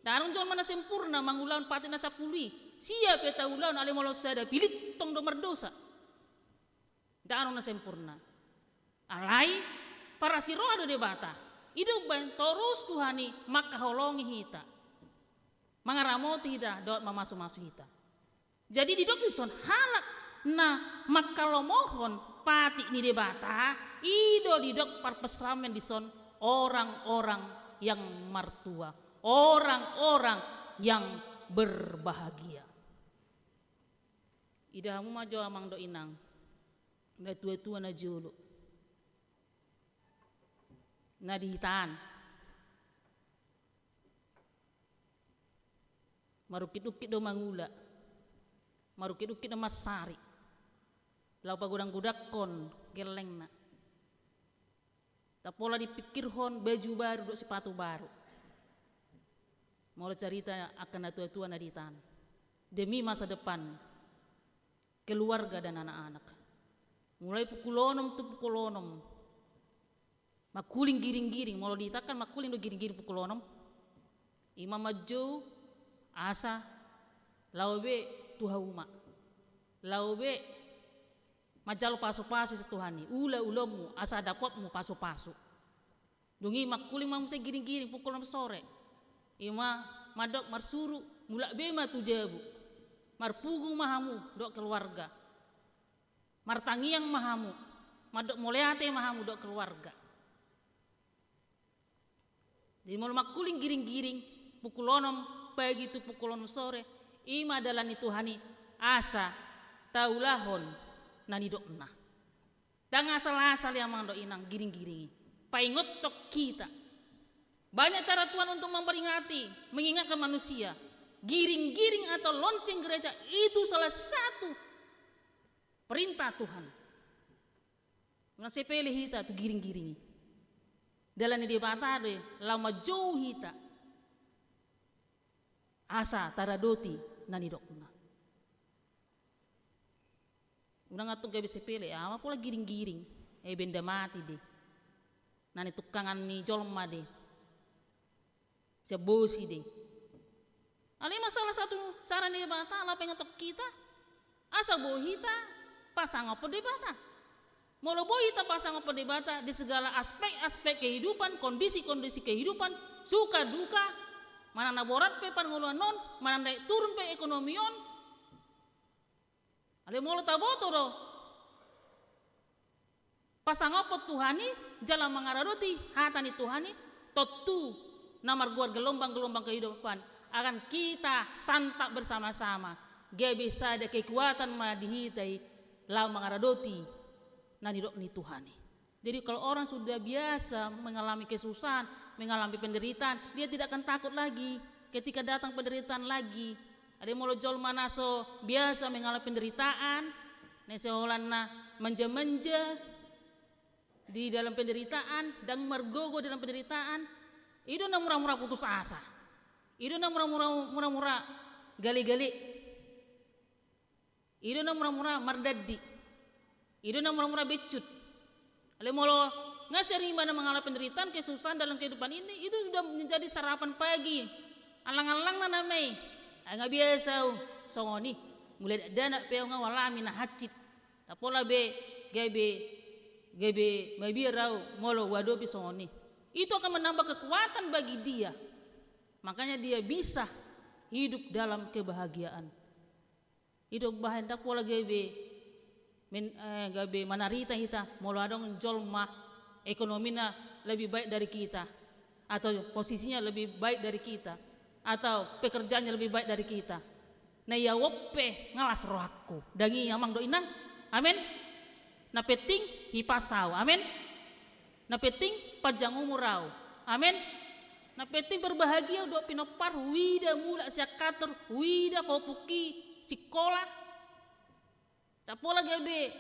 Ndang adong jolma na sempurna mangulahon patik na sampulu i. Sia pe taulahon, alai molo sada pilit tong do mardosa. Ndang adong na sempurna. Alai parasiroha do Debata. I do umbahen torus Tuhan i mangkaholongi hita, mangaramoti hita dohot mamasumasu hita. Jadi didok dison, halak na manghalomohon patik ni Debata, i do didok parpsalmen dison orang-orang yang martua, orang-orang yang berbahagia. Ida hamu ma jo amang dohot inang, natuatua na jolo na di hita an. Marungkitungkit do mangula, marungkitungkit do mansari, laho pagodanggodangkon gellengna. Ndang pola dipikirhon baju baru dohot sipatu baru. Molo carita angka natuatua na di hita an, demi masa depan keluarga dan anak-anak. Mulai pukul onom tu pukul onom, mangkuling giringgiring. Molo di hita an kan mangkuling do giringgiring pukul onom. I ma manjou asa laho be tu hauma, laho be manjalo pasupasu sian Tuhan i. Ula ulaonmu asa dapotmu pasupasu. Dung i mangkuling ma muse giringgiring pukul onom sore. I ma mandok marsuru, mulak be ma tu jabu. Marpungu ma hamu dohot keluarga. Martangiang ma hamu, mandok mauliate ma hamu dohot keluarga. Jadi molo mangkuling giringgiring pukul onom pagi tu pukul onom sore, i ma dalan ni Tuhan i asa taulahon na nidokna. Ndang asal-asal i amang dohot inang giringgiring i. Paingothon hita. Banyak cara Tuhan untuk memperingati, mengingatkan manusia. Giringgiring atau lonceng gereja itu salah satu perintah Tuhan. Unang sepele hita tu giringgiring i. Dalan ni Debata do i laho manjou hita asa taradoti na nidokna. Unang antong gabe sepele, aha ma pola giringgiring, eh, benda mati do i. Na nitungkangan ni jolma do i. Sian bosi do i. Alai ma salah satu cara ni Debata laho paingothon hita, asa boi hita pasangaphon Debata. Molo boi hita pasangaphon Debata di segala aspek-aspek kehidupan, kondisi-kondisi kehidupan, suka duka, manang na borat pe parngoluan on, manang naik turun pe ekonomi on, alai molo taboto do pasangaphon Tuhan i jala mangaradoti hata ni Tuhan i, tontu na margoar gelombang-gelombang kehidupan akan kita santap bersama-sama. Gabe sada kekuatan ma di hita i laho mangaradoti na nidok ni Tuhan i. Jadi kalau orang sudah biasa mengalami kesusahan, mengalami penderitaan, dia tidak akan takut lagi ketika datang penderitaan lagi. Alai molo jolma na so biasa mengalami penderitaan, na sai holan na manja-manja di dalam penderitaan, ndang margogo dalam penderitaan, i do na mura-mura putus asa. I do na mura-mura, mura-mura gale-gale. I do na mura-mura mardandi. I do na mura-mura bencut. Alai molo nga sering ibana mengalami penderitaan, kesusahan dalam kehidupan ini, itu sudah menjadi sarapan pagi. Allang-allangna nama i. Ai nga biasa au songon i. Mulai dakdanak pe au nga hualami na hansit. Ndang pola be gabe, gabe mabiar au molo huadopi songon i. Itu akan menambah kekuatan bagi dia. Makanya dia bisa hidup dalam kebahagiaan. I do umbahen ndang pola gabe men-, eh, gabe mandarita hita molo adong jolma ekonomina lebih baik dari kita, atau posisinya lebih baik dari kita, atau pekerjaannya lebih baik dari kita. Na ia on pe nga las rohangku. Ndang i amang dohot inang. Amen. Na penting hipas au. Amen. Na penting panjang umur au. Amen. Na penting berbahagia au dohot pinompar, huida mulak sian kantor, huida pahompu i sikola. Ndang pola gabe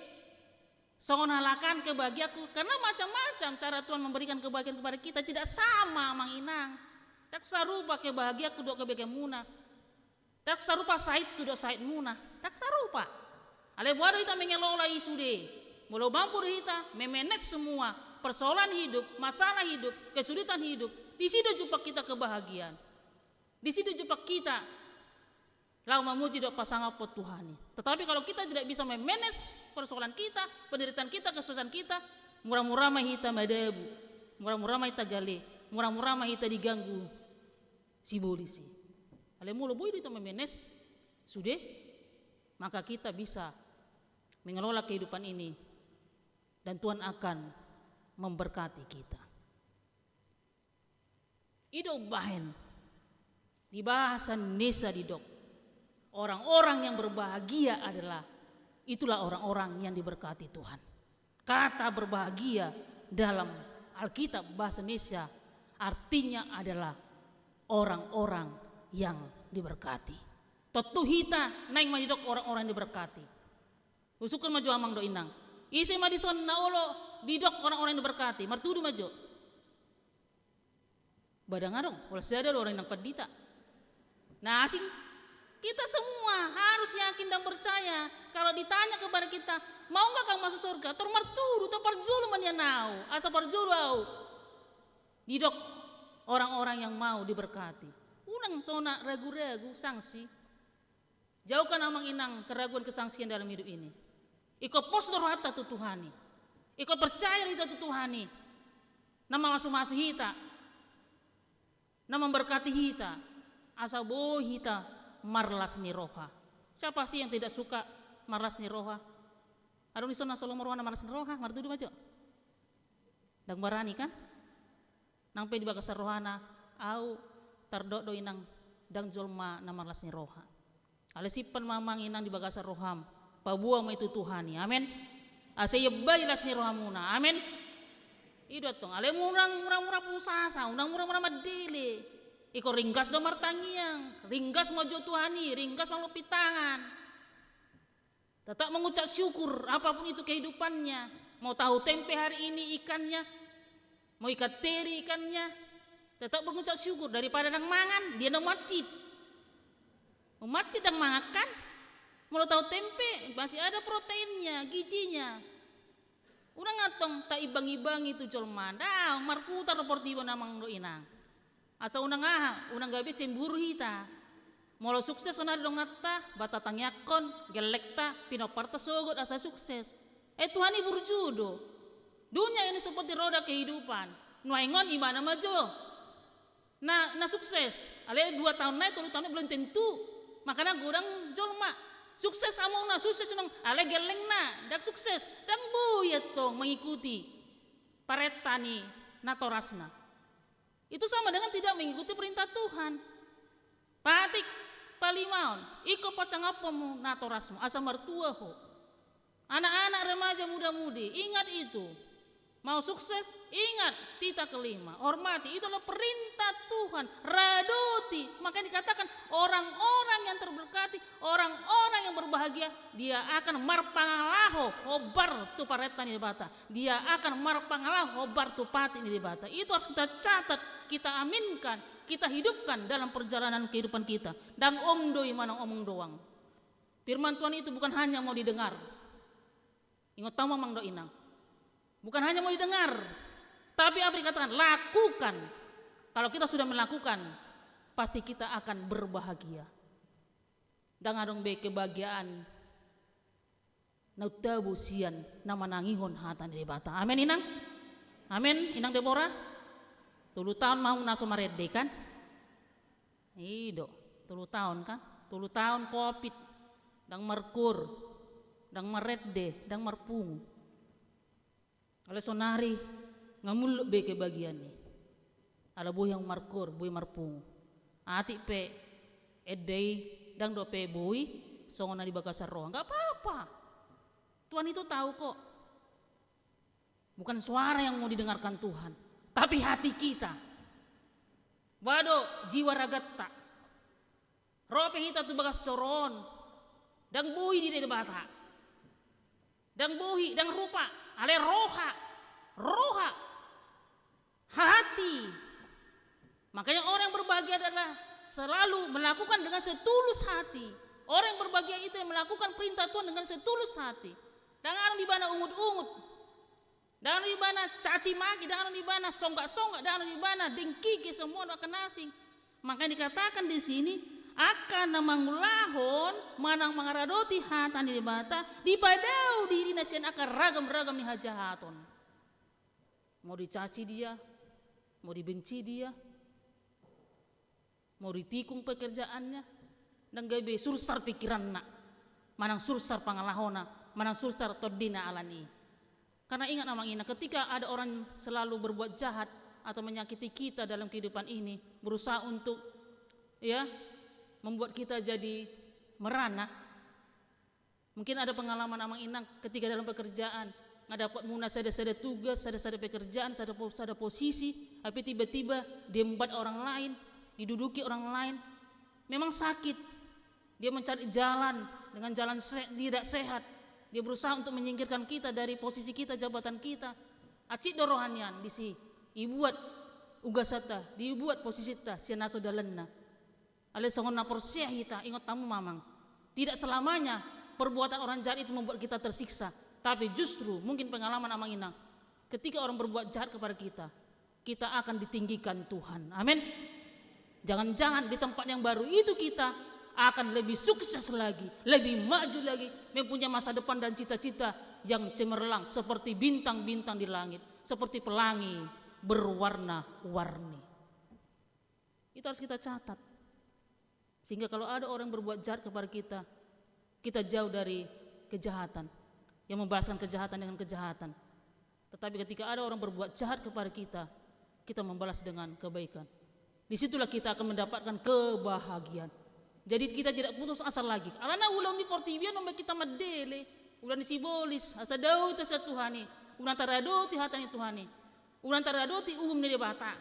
songon halak an kebahagiaanku, karena macam-macam cara Tuhan memberikan kebahagiaan kepada kita, tidak sama amang inang. Ndang sarupa kebahagiaanku dohot kebahagiaanmuna. Ndang sarupa sahitku dohot sahitmuna. Ndang sarupa. Alai boha do hita mengelola i sude? Molo mampu do hita memanage semua persoalan hidup, masalah hidup, kesulitan hidup, disi do jumpang hita kebahagiaan. Disi do jumpang hita laho mamuji dohot pasangaphon Tuhan i. Tetapi kalau kita tidak bisa memanage persoalan kita, penderitaan kita, kesusahan kita, mura-mura ma hita madabu, mura-mura ma hita gale, mura-mura ma hita diganggu sibolis i. Alai molo boi do hita memanage sude, maka kita bisa mengelola kehidupan ini dan Tuhan akan memberkati kita. I do umbahen di bahasa Indonesia didok, orang-orang yang berbahagia adalah, itulah orang-orang yang diberkati Tuhan. Kata berbahagia dalam Alkitab bahasa Indonesia artinya adalah orang-orang yang diberkati. Tontu hita naeng ma didok orang-orang yang diberkati. Usukkon ma jo amang dohot inang. Ise ma dison na olo didok orang-orang yang diberkati? Martudu ma jo. Ba ndang adong, holan sada do orang inang pandita. Na asing, kita semua harus yakin dan percaya. Kalau ditanya kepada kita, "Mau nggak kamu masuk surga?" Tor martudu, tor parjolo ma nian ahu, asa parjolo ahu didok orang-orang yang mau diberkati. Unang songon na ragu-ragu, sangsi. Jauhkan amang inang keraguan kesangsian dalam hidup ini. Ingkon pos do rohanta tu Tuhan i. Ingkon percaya do hita tu Tuhan i. Na mamasu-masu hita. Na memberkati hita. Asa boi hita marlas ni roha. Siapa sih yang tidak suka marlas ni roha? Adong dison na so lomo rohana marlas ni roha, martudu ma jo. Ndang barani kan? Nang pe di bagasan rohana, ahu tardok do inang ndang jolma na marlas ni roha. Alai simpan ma amang inang di bagasan roham, paboa ma i tu Tuhan i. Amen. Asa iambai las ni rohamuna. Amen. I do antong, alai unang mura-mura putus asa, unang mura-mura mandele. Ingkon ringgas do martangiang, ringgas manjou Tuhan i, ringgas malompit tangan. Tetap mengucap syukur apapun itu kehidupannya. Mau tahu tempe hari ini ikannya, mau ikan teri ikannya, tetap mengucap syukur daripada ndang mangan, dia ndang mancit. Mancit ndang mangan kan? Molo tahu tempe, masih ada proteinnya, gizinya. Unang antong taibang-ibangi tu jolma, ndang, marputar do portibi on amang dohot inang. Asa unang aha, unang gabe cemburu hita. Molo sukses sonari donganta, ba tatangiangkon, gellengta, pinomparta sogot asa sukses. Eh, Tuhan i burju do. Dunia ini seperti roda kehidupan. Nuaeng on ibana ma jo na, na sukses. Alai dua taon nai, tolu taon nai belum tentu. Makana godang jolma. Sukses amongna, sukses inang, alai gellengna ndang sukses. Ndang boi antong mengikuti parenta ni natorasna. Itu sama dengan tidak mengikuti perintah Tuhan. Patik, palimaon, ingkon pasangaphonmu natorasmu asa martua ho. Anak-anak, remaja, muda-mudi, ingat itu. Mau sukses, ingat titah kelima, hormati, itu adalah perintah Tuhan, radoti. Makanya dikatakan orang-orang yang terberkati, orang-orang yang berbahagia, dia akan marpangalaho hombar tu parenta ni Debata. Dia akan marpangalaho hombar tu patik ni Debata. Itu harus kita catat, kita aminkan, kita hidupkan dalam perjalanan kehidupan kita. Ndang omdo i manang omong doang. Firman Tuhan itu bukan hanya mau didengar. Ingot hamu amang dohot inang. Bukan hanya mau didengar, tapi apa dikatakan? Lakukan. Kalau kita sudah melakukan, pasti kita akan berbahagia. Ndang adong be kebahagiaan na umtabo sian na manangihon hata ni Debata. Amen, inang? Amen, inang Deborah? Tolu taon ma hamu na so marende kan? I do, tolu taon kan? Tolu taon covid, ndang markuor, ndang marende, ndang marpungu. Alai sonari nga mulak be kebahagiaan i. Ala boi hamu markuor, boi marpungu. Atik pe ende i ndang dope boi songon na di bagasan roha. Nggak apa-apa. Tuhan itu tahu kok. Bukan suara yang mau didengarkan Tuhan, tapi hati kita. Boha do jiwa raganta. Ro pe hita tu bagas joro on, ndang boi didok Debata. Ndang boi, ndang rupa, alai roha. Roha. Hati. Makanya orang yang berbahagia adalah selalu melakukan dengan setulus hati. Orang yang berbahagia itu yang melakukan perintah Tuhan dengan setulus hati. Dang adong di ibana ungut-ungut. Dang adong di ibana caci maki, dang adong di ibana songgak-songgak, dang adong di ibana dengki, kesombongan, angka na asing. Makanya dikatakan di sini, angka na mangulahon manang mangaradoti hata ni Debata, dipadao dirina sian angka ragam-ragam ni hajahaton. Mau dicaci dia, mau dibenci dia, mau ditikung pekerjaannya, dang gabe sursar pikiranna, manang sursar pangalahona, manang sursar tondina alani. Karena ingat, amang inang, ketika ada orang selalu berbuat jahat atau menyakiti kita dalam kehidupan ini, berusaha untuk, ya, membuat kita jadi merana. Mungkin ada pengalaman, amang inang, ketika dalam pekerjaan, nga dapot muna sada-sada tugas, sada-sada pekerjaan, sada po-, sada posisi, tapi tiba-tiba diembat orang lain, diduduki orang lain. Memang sakit. Dia mencari jalan dengan jalan se-, tidak sehat. Dia berusaha untuk menyingkirkan kita dari posisi kita, jabatan kita. Atik do roha nian disi, dibuat ugasanta, dibuat posisinta sian na so dalanna. Alai songon na porsea hita, ingot hamu ma, amang, tidak selamanya perbuatan orang jahat itu membuat kita tersiksa. Tapi justru mungkin pengalaman, amang inang, ketika orang berbuat jahat kepada kita, kita akan ditinggikan Tuhan. Amin. Jangan-jangan di tempat yang baru itu kita akan lebih sukses lagi, lebih maju lagi, mempunyai masa depan dan cita-cita yang cemerlang seperti bintang-bintang di langit, seperti pelangi berwarna-warni. Itu harus kita catat. Sehingga kalau ada orang berbuat jahat kepada kita, kita jauh dari kejahatan, yang membalaskan kejahatan dengan kejahatan. Tetapi ketika ada orang berbuat jahat kepada kita, kita membalas dengan kebaikan. Disitulah kita akan mendapatkan kebahagiaan. Jadi kita tidak putus asa lagi. Alana ulaon ni portibi on ma hita mandele, ulaon ni sibolis, asa dao hita sian Tuhan i, unang taradoti hata ni Tuhan i, unang taradoti uhum ni Debata.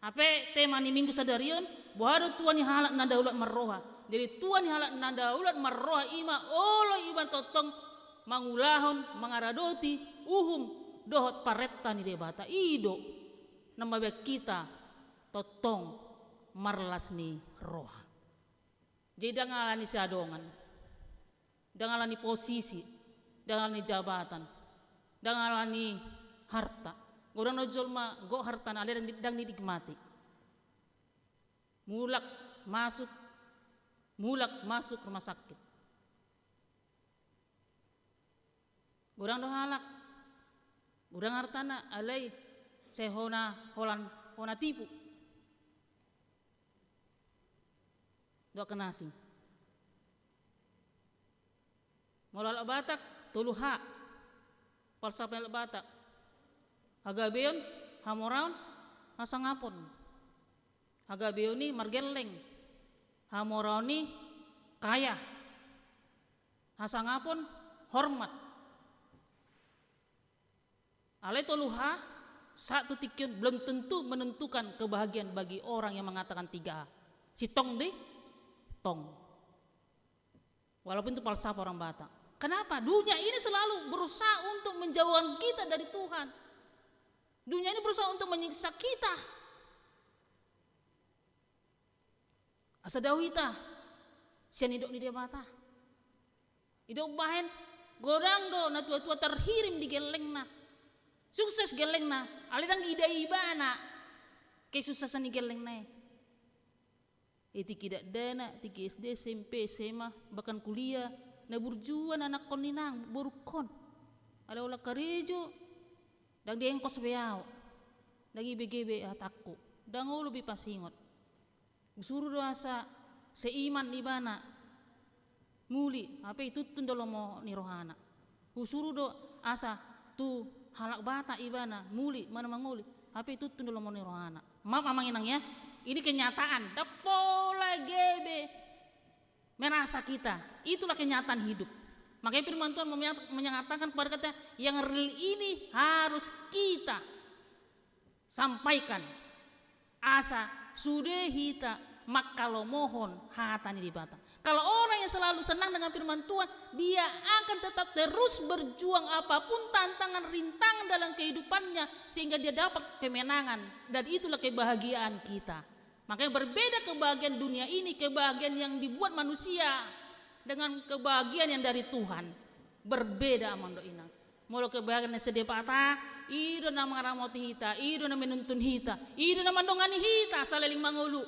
Hape tema ni minggu sadari on, boha do tua ni halak na daulat marroha. Jadi tua ni halak na daulat marroha i ma olo ibana tongtong mangulahon, mangaradoti uhum dohot parenta ni Debata. I do na mambahen hita tongtong marlas ni roha. Jadi dang alani siadongan, dang alani posisi, dang alani jabatan, dang alani harta. Godang do jolma gok hartana alai dang, dang dinikmati. Mulak masuk, mulak masuk rumah sakit. Godang do halak, godang hartana alai sai hona, holan, hona tipu. Dok na asing. Molo halak Batak, tolu H. Palsapan halak Batak. Hagabeon, hamoraon, hasangapon. Hagabeon i margelleng. Hamoraon i kaya. Hasangapon hormat. Alai tolu H, sahat tu tingki on belum tentu menentukan kebahagiaan bagi orang yang mengatakan tiga H. Sintong do i? Tong. Walaupun itu falsafah orang Batak. Kenapa? Dunia ini selalu berusaha untuk menjauhkan kita dari Tuhan. Dunia ini berusaha untuk menyiksa kita. Asa dao hita sian nidok ni Debata. Nidok bahen, godang do na tua-tua terhirim di gellengna. Sukses gellengna, alai dang diida ibana kesusasan ni gellengna i. I tingki dakdanak, tingki S D, S M P, S M A, bahkan kuliah, na burju anakkon, inang, borungkon. Alai holan karejo, dang diengkos be ahu. Dang ibege be hatangku. Dang olo be pasingot. Husuru do asa seiman ibana muli, hape ituntun do lomo ni rohana. Husuru do asa tu halak Batak ibana muli, manang mangoli, hape ituntun do lomo ni rohana. Maaf, amang inang, ya. Ini kenyataan. Dang pola gabe merasa kita. Itulah kenyataan hidup. Makanya firman Tuhan menyat-, menyatakan kepada kita, yang real ini harus kita sampaikan, asa sude hita manghalomohon hata ni Debata. Kalau orang yang selalu senang dengan firman Tuhan, dia akan tetap terus berjuang apapun tantangan, rintangan dalam kehidupannya, sehingga dia dapat kemenangan. Dan itulah kebahagiaan kita. Makanya berbeda kebahagiaan dunia ini, kebahagiaan yang dibuat manusia. dengan kebahagiaan yang dari Tuhan berbeda, amang dohot inang. Molo kebahagiaan na sian Debata, i do na mangaramoti hita, i do na menuntun hita, i do na mandongani hita saleleng mangolu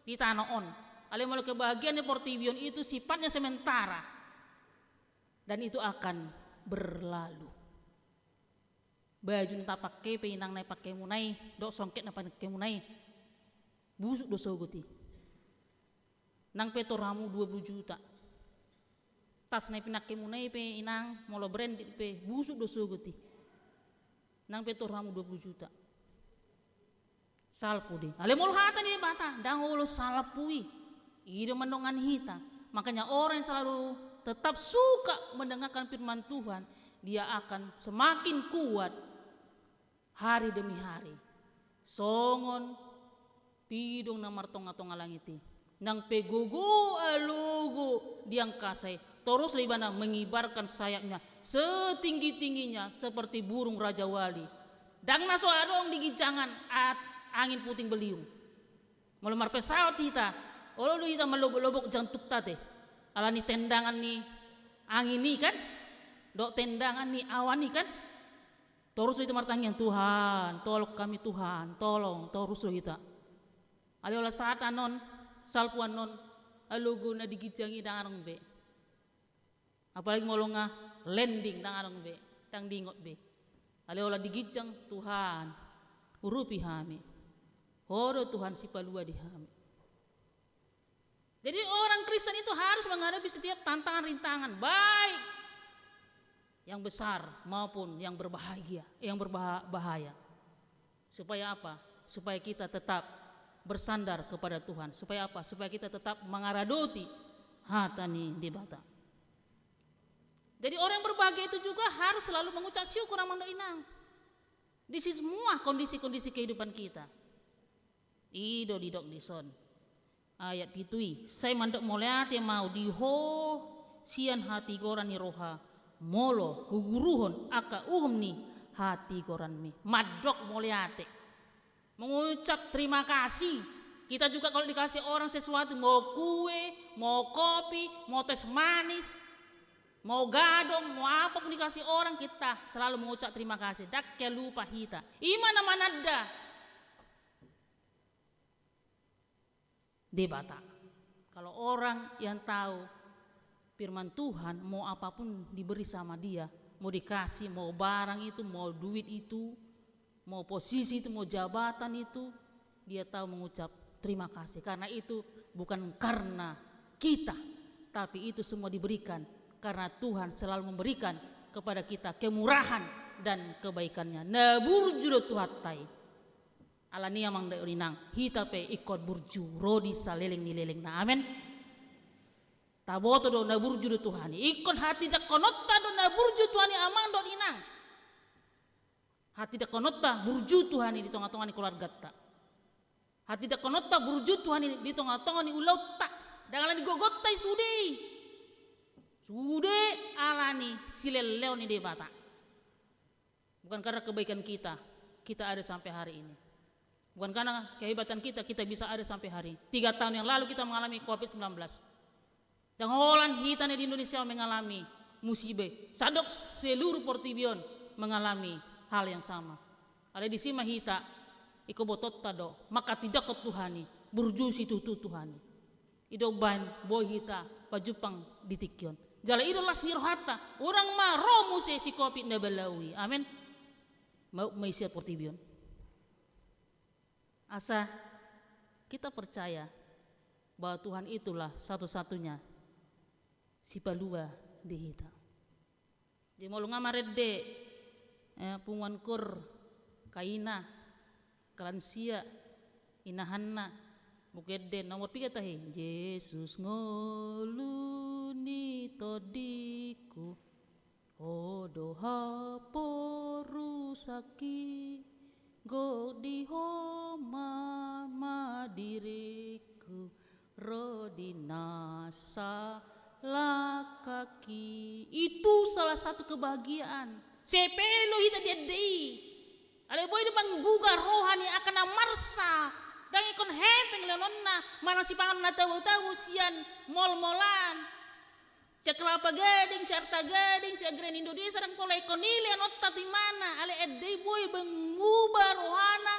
di tano on. Alai molo kebahagiaan ni portibi on itu sifatnya sementara dan itu akan berlalu. Baju na tapake pe inang na ipakemuna i dohot songket na ipakemuna i, busuk do sogot i. Nang pe tor hamu dua puluh juta. Tas na ipinakemuna i pe inang molo branded pe busuk do sogot i. Nang pe tor hamu dua puluh juta. Salpu do i. Alai molo hata ni Debata ndang olo salpu i. I do mandongani hita. Makanya orang yang selalu tetap suka mendengarkan firman Tuhan, dia akan semakin kuat hari demi hari. Songon pidong na martonga-tonga langit i. Nang pe gogo alogo di angkasa i, torus do ibana mengibarkan sayapnya setinggi-tingginya seperti burung rajawali. Ndang na so adong di ginjangan at-, angin puting beliung. Molo marpesawat hita, olo do hita malobok-lobok jantukta te. Alani tendangan ni angin i kan? Dohot tendangan ni awan i kan? Torus do hita martangiang, "Tuhan, tolong kami Tuhan, tolong," torus do hita. Alai ola saat annon, salpu annon, alogo na di ginjang i ndang adong be. Apalagi molo nga landing, ndang adong be, ndang diingot be. Alai ola di ginjang, "Tuhan, urupi hami. Ho do Tuhan sipalua di hami." Jadi orang Kristen itu harus menghadapi setiap tantangan, rintangan, baik yang besar maupun yang berbahagia, yang berbahaya. Supaya apa? Supaya kita tetap bersandar kepada Tuhan. Supaya apa? Supaya kita tetap mangaradoti hata ni Debata. Jadi orang yang berbahagia itu juga harus selalu mengucap syukur, amang dohot inang, di semua kondisi-kondisi kehidupan kita. I do didok dison. Ayat pitu i, "Sai mandok mauliate ma au di Ho sian hatigoran ni roha, molo huguruhon angka uhum ni hatigoranmi." Mandok mauliate. Mengucap terima kasih. Kita juga kalau dikasih orang sesuatu, mau kue, mau kopi, mau teh manis, mau gadong, mau apapun dikasih orang, kita selalu mengucap terima kasih. Ndang lupa hita. I ma na mananda Debata. Kalau orang yang tahu firman Tuhan, mau apapun diberi sama dia, mau dikasih, mau barang itu, mau duit itu, mau posisi itu, mau jabatan itu, dia tahu mengucap terima kasih. Karena itu bukan karena kita, tapi itu semua diberikan karena Tuhan selalu memberikan kepada kita kemurahan dan kebaikannya. Na burju do Tuhanta i. Alani i, amang dohot inang, hita pe ingkon burju ro di saleleng ni lelengna. Amen. Taboto do na burju do Tuhan i. Ingkon hatindangkononta do na burju Tuhan i, amang dohot inang. Hatindangkononta burju Tuhan i di tonga-tonga ni keluarganta. Hatindangkononta burju Tuhan i di tonga-tonga ni ulaonta. Ndang alani gogonta i sude i. Sude alani silehonlehon ni Debata. Bukan karena kebaikan kita, kita ada sampai hari ini. Bukan karena kehebatan kita, kita bisa ada sampai hari ini. Tiga tahun yang lalu kita mengalami covid sembilan belas. Ndang holan hita na di Indonesia mengalami musiba i. Sandok seluruh portibi on mengalami hal yang sama. Alai disi ma hita, ingkon botoonta do manghatindanghon Tuhan i, burju situtu Tuhan i. I do umbahen boi hita pajumpang di tingki on. Jala i do las ni rohanta, unang ma ro muse si covid na balau i. Amen. Maup ma i sian portibi on. Asa kita percaya bahwa Tuhan itulah satu-satunya sipalua di hita. Jadi molo nga marende, eh, punguan koor, kaina, kalansia, inahanna, mungkin ende nomor piga tahi, Jesus ngolu ni tondingku, Ho do haporusangki, gok di Ho ma diringku, ro di na salangkangki. Itu salah satu kebahagiaan. Sepele do hita di ende i. Alai boi do manggugah roha ni angka na marsak. Ndang ingkon hepeng lehononna manang sipanganon na tabo-tabo sian mol-molan. Sian Kelapa Gading, sian Arta Gading, sian Grand Indonesia, ndang pola ingkon i leanonta tu ibana, alai ende i boi manguba rohana,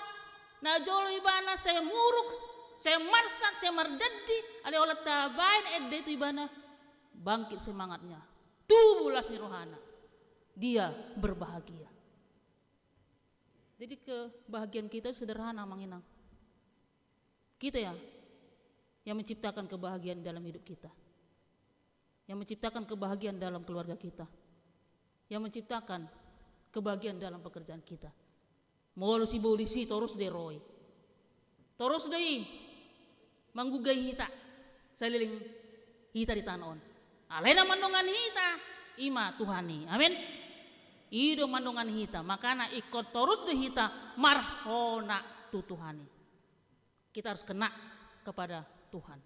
na jolo ibana sai muruk, sai marsak, sai mardandi, alai holan tabaen ende i tu ibana, bangkit semangatnya, tumbuh las ni rohana, dia berbahagia. Jadi kebahagiaan kita sederhana, Amang Inang. Kita ya yang menciptakan kebahagiaan dalam hidup kita. Yang menciptakan kebahagiaan dalam keluarga kita. Yang menciptakan kebahagiaan dalam pekerjaan kita. Molo sibolis i torus do i ro i. Torus do i manggugai hita, saleleng hita di tano on. Alai na mandongani hita, i ma Tuhan i. Amin. I do mandongani hita, makana ingkon torus do hita marhona tu Tuhan i. Kita harus kena kepada Tuhan.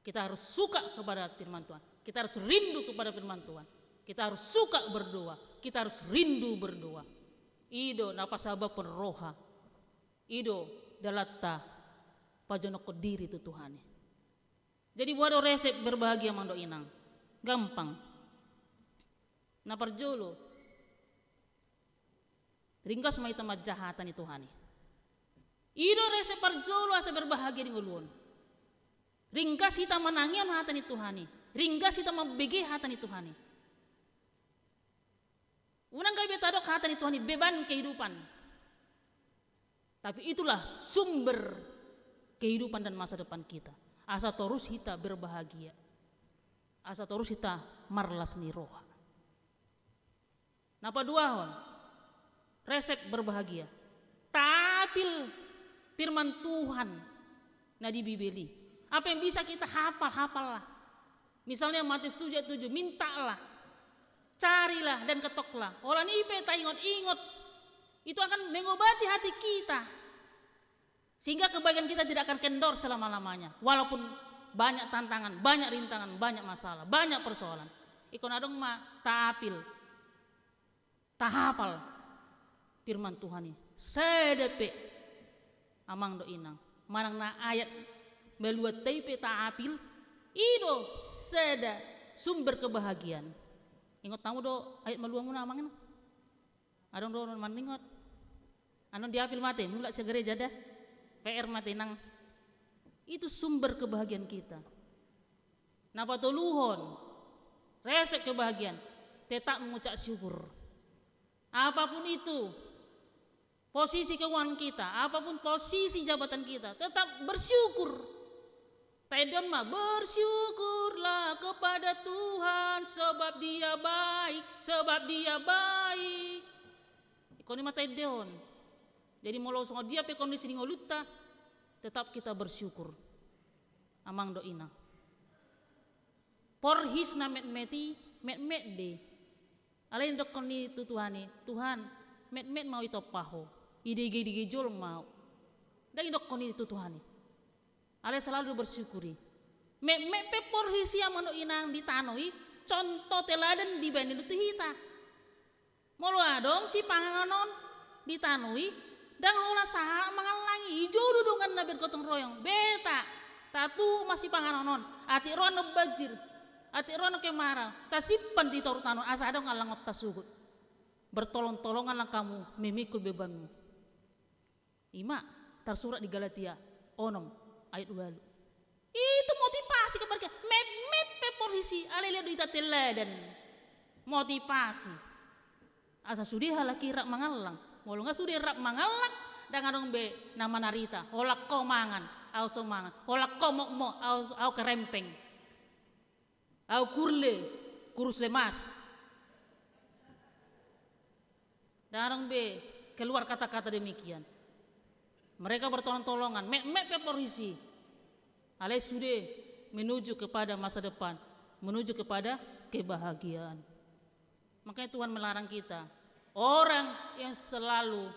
Kita harus suka kepada firman Tuhan. Kita harus rindu kepada firman Tuhan. Kita harus suka berdoa. Kita harus rindu berdoa. I do na pasababhon roha. I do dalanta pajonokhon diri tu Tuhan i. Jadi boha do resep berbahagia, Amang dohot Inang? Gampang. Na parjolo, ringgas ma hita manjaha hata ni Tuhan i. I do resep parjolo asa berbahagia di ngolu on. Ringgas hita manangihon hata ni Tuhan i. Ringgas hita mambege hata ni Tuhan i. Unang gabe tadok hata ni Tuhan i beban kehidupan. Tapi itulah sumber kehidupan dan masa depan kita. Asa torus hita berbahagia. Asa torus hita marlas ni roha. Na paduahon, resep berbahagia. Taapil firman Tuhan na di Bibel i. Apa yang bisa kita hafal, hafallah. Misalnya Matius tujuh ayat tujuh, mintalah, carilah dan ketoklah. Holan i pe taingot-ingot, itu akan mengobati hati kita. Sehingga kebahagiaan kita tidak akan kendor selama-lamanya. Walaupun banyak tantangan, banyak rintangan, banyak masalah, banyak persoalan. Ingkon adong ma taapil, tahapal firman Tuhan i. Sada pe, Amang dohot Inang. Manang na ayat maluatta i pe taapil, i do sada sumber kebahagiaan. Ingot hamu do ayat maluamuna, Amang Inang? Adong do na maningot? Annon diapil ma ate, mulak sian gareja da. P R ma ate, Inang. Itu sumber kebahagiaan kita. Na patoluhon, resep kebahagiaan, tetap mengucap syukur. Apapun itu posisi keuangan kita, apapun posisi jabatan kita, tetap bersyukur. Taendehon ma, "Bersyukurlah kepada Tuhan, sebab Dia baik, sebab Dia baik." Ingkon i ma taendehon. Jadi molo songon dia pe kondisi di ngolunta, tetap kita bersyukur, Amang dohot Inang. Porhis na metmet i, metmet do i. Alai didokkon i tu Tuhan i, "Tuhan, metmet ma au ditompa Ho, didegeidegei jolma au." Ndang didokkon i tu Tuhan i. Alai selalu bersyukur i. Metmet pe porhis i, Amang dohot Inang, di tano i, contoh teladan dibaen i do tu hita. Molo adong sipanganon di tano i, ndang holan sahalak mangallang i, i jo do donganna bergotong royong, beta, tatuhuk ma sipanganon on, atik ro annon banjir, atik ro annon kemarau, tasimpan di toru tano on, asa adong allangonta sogot. Bertolong-tolonganlah kamu memikul bebanmu. I ma tarsurat di Galatia onom ayat ualu. Itu motivasi kepada kita. Metmet pe porhis i, alai lehon do hita teladan. Motivasi. Asa sude halak i rap mangallang. Molo nga sude rap mangallang, ndang adong be na manarita. Holan ho mangan, au so mangan. Holan ho mokmok, au, au kerempeng. Au kurle, kurus lemas. Ndang adong be keluar kata-kata demikian. Mereka bertolong-tolongan, metmet pe porhis i. Alai sude menuju kepada masa depan, menuju kepada kebahagiaan. Makanya Tuhan melarang kita, orang yang selalu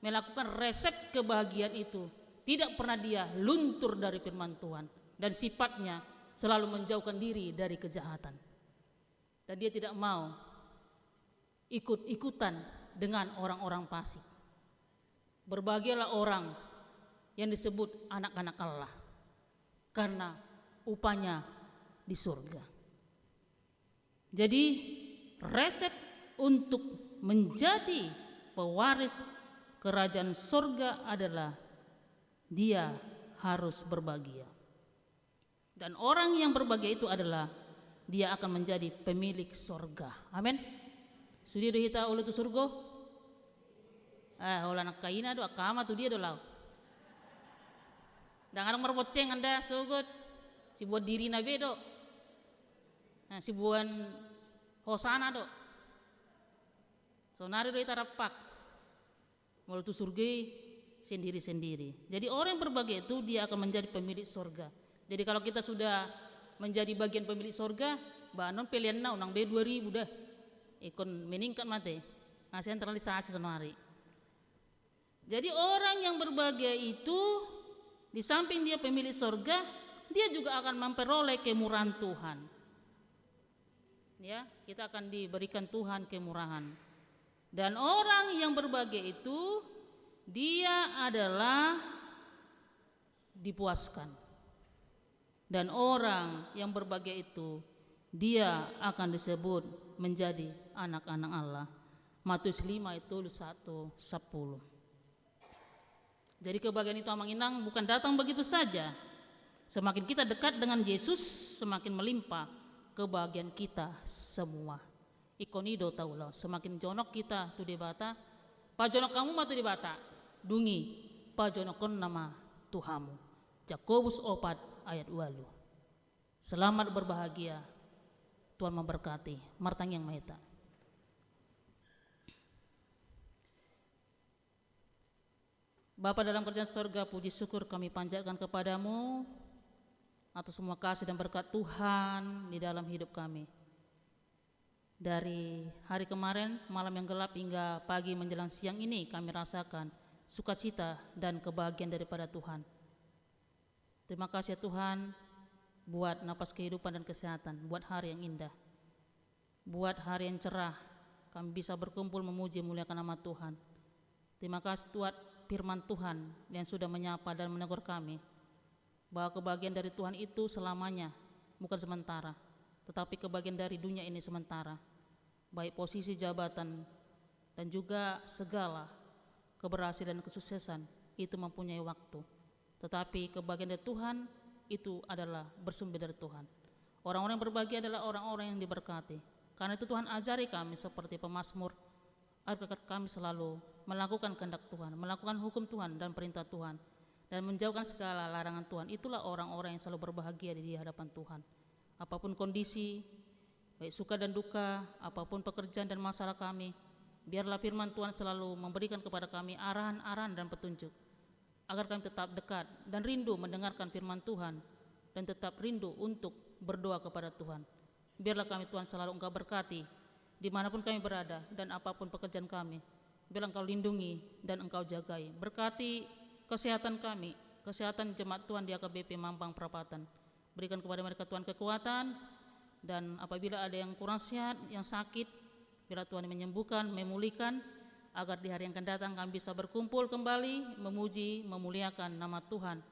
melakukan resep kebahagiaan itu, tidak pernah dia luntur dari firman Tuhan, dan sifatnya selalu menjauhkan diri dari kejahatan. Dan dia tidak mau ikut-ikutan dengan orang-orang fasik. Berbahagialah orang yang disebut anak-anak Allah, karena upahnya di surga. Jadi, resep untuk menjadi pewaris kerajaan sorga adalah dia harus berbahagia. Dan orang yang berbahagia itu adalah dia akan menjadi pemilik sorga. Amin. Sude do hita olo tu surgo? Eh, holan angka ina do, angka ama tu dia do laho? Ndang adong marboncengan da, sogot. Siboan dirina be do. Nah, siboan hosana do. Sonari do hita rampak. Molo tu surgo i sendiri-sendiri. Jadi orang yang berbahagia itu dia akan menjadi pemilik sorga. Jadi kalau kita sudah menjadi bagian pemilik sorga, banon peleanna unang be dua ribu da. Ingkon meningkat ma ate. Nah, sentralisasi sonari. Jadi orang yang berbahagia itu, di samping dia pemilik sorga, dia juga akan memperoleh kemurahan Tuhan. Ya, kita akan diberikan Tuhan kemurahan. Dan orang yang berbahagia itu, dia adalah dipuaskan. Dan orang yang berbahagia itu, dia akan disebut menjadi anak-anak Allah. Matius lima ayat tolu, satu, sepuluh. Jadi kebahagiaan itu, Amang Inang, bukan datang begitu saja. Semakin kita dekat dengan Yesus, semakin melimpah kebahagiaan kita semua. Ingkon i do taulahon, semakin jonok hita tu Debata, pajonok hamu ma tu Debata, dung i pajonokhonna ma tu hamu. Jakobus opat ayat ualu. Selamat berbahagia. Tuhan memberkati. Martangiang ma hita. Bapa dalam kerajaan sorga, puji syukur kami panjatkan kepada-Mu atas semua kasih dan berkat Tuhan di dalam hidup kami. Dari hari kemarin, malam yang gelap, hingga pagi menjelang siang ini, kami rasakan sukacita dan kebahagiaan daripada Tuhan. Terima kasih ya Tuhan, buat napas kehidupan dan kesehatan, buat hari yang indah, buat hari yang cerah, kami bisa berkumpul memuji memuliakan nama Tuhan. Terima kasih buat firman Tuhan yang sudah menyapa dan menegur kami, bahwa kebahagiaan dari Tuhan itu selamanya, bukan sementara, tetapi kebahagiaan dari dunia ini sementara. Baik posisi jabatan dan juga segala keberhasilan dan kesuksesan itu mempunyai waktu. Tetapi kebahagiaan dari Tuhan itu adalah bersumber dari Tuhan. Orang-orang yang berbahagia adalah orang-orang yang diberkati. Karena itu Tuhan ajari kami seperti pemazmur, agar kami selalu melakukan kehendak Tuhan, melakukan hukum Tuhan dan perintah Tuhan, dan menjauhkan segala larangan Tuhan. Itulah orang-orang yang selalu berbahagia di hadapan Tuhan. Apapun kondisi, baik suka dan duka, apapun pekerjaan dan masalah kami, biarlah firman Tuhan selalu memberikan kepada kami arahan-arahan dan petunjuk, agar kami tetap dekat dan rindu mendengarkan firman Tuhan, dan tetap rindu untuk berdoa kepada Tuhan. Biarlah kami, Tuhan, selalu Engkau berkati, di mana pun kami berada, dan apa pun pekerjaan kami. Biarlah Engkau lindungi dan Engkau jagai. Berkati kesehatan kami, kesehatan jemaat Tuhan di H K B P Mampang Prapatan. Berikan kepada mereka, Tuhan, kekuatan, dan apabila ada yang kurang sehat, yang sakit, biarlah Tuhan menyembuhkan, memulihkan, agar di hari yang akan datang kami bisa berkumpul kembali, memuji, memuliakan nama Tuhan.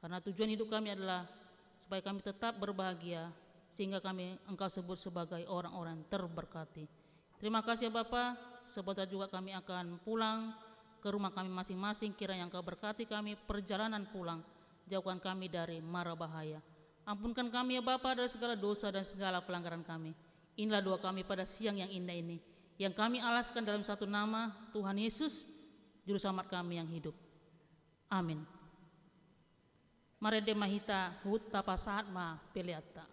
Karena tujuan hidup kami adalah supaya kami tetap berbahagia, sehingga kami Engkau sebut sebagai orang-orang terberkati. Terima kasih ya Bapa, sebentar juga kami akan pulang ke rumah kami masing-masing, kiranya Engkau berkati kami perjalanan pulang, jauhkan kami dari mara bahaya. Ampunkan kami ya Bapa dari segala dosa dan segala pelanggaran kami. Inilah doa kami pada siang yang indah ini, yang kami alaskan dalam satu nama, Tuhan Yesus, Juru Selamat kami yang hidup. Amin. Marende ma hita, huhut tapasahat ma peleanta.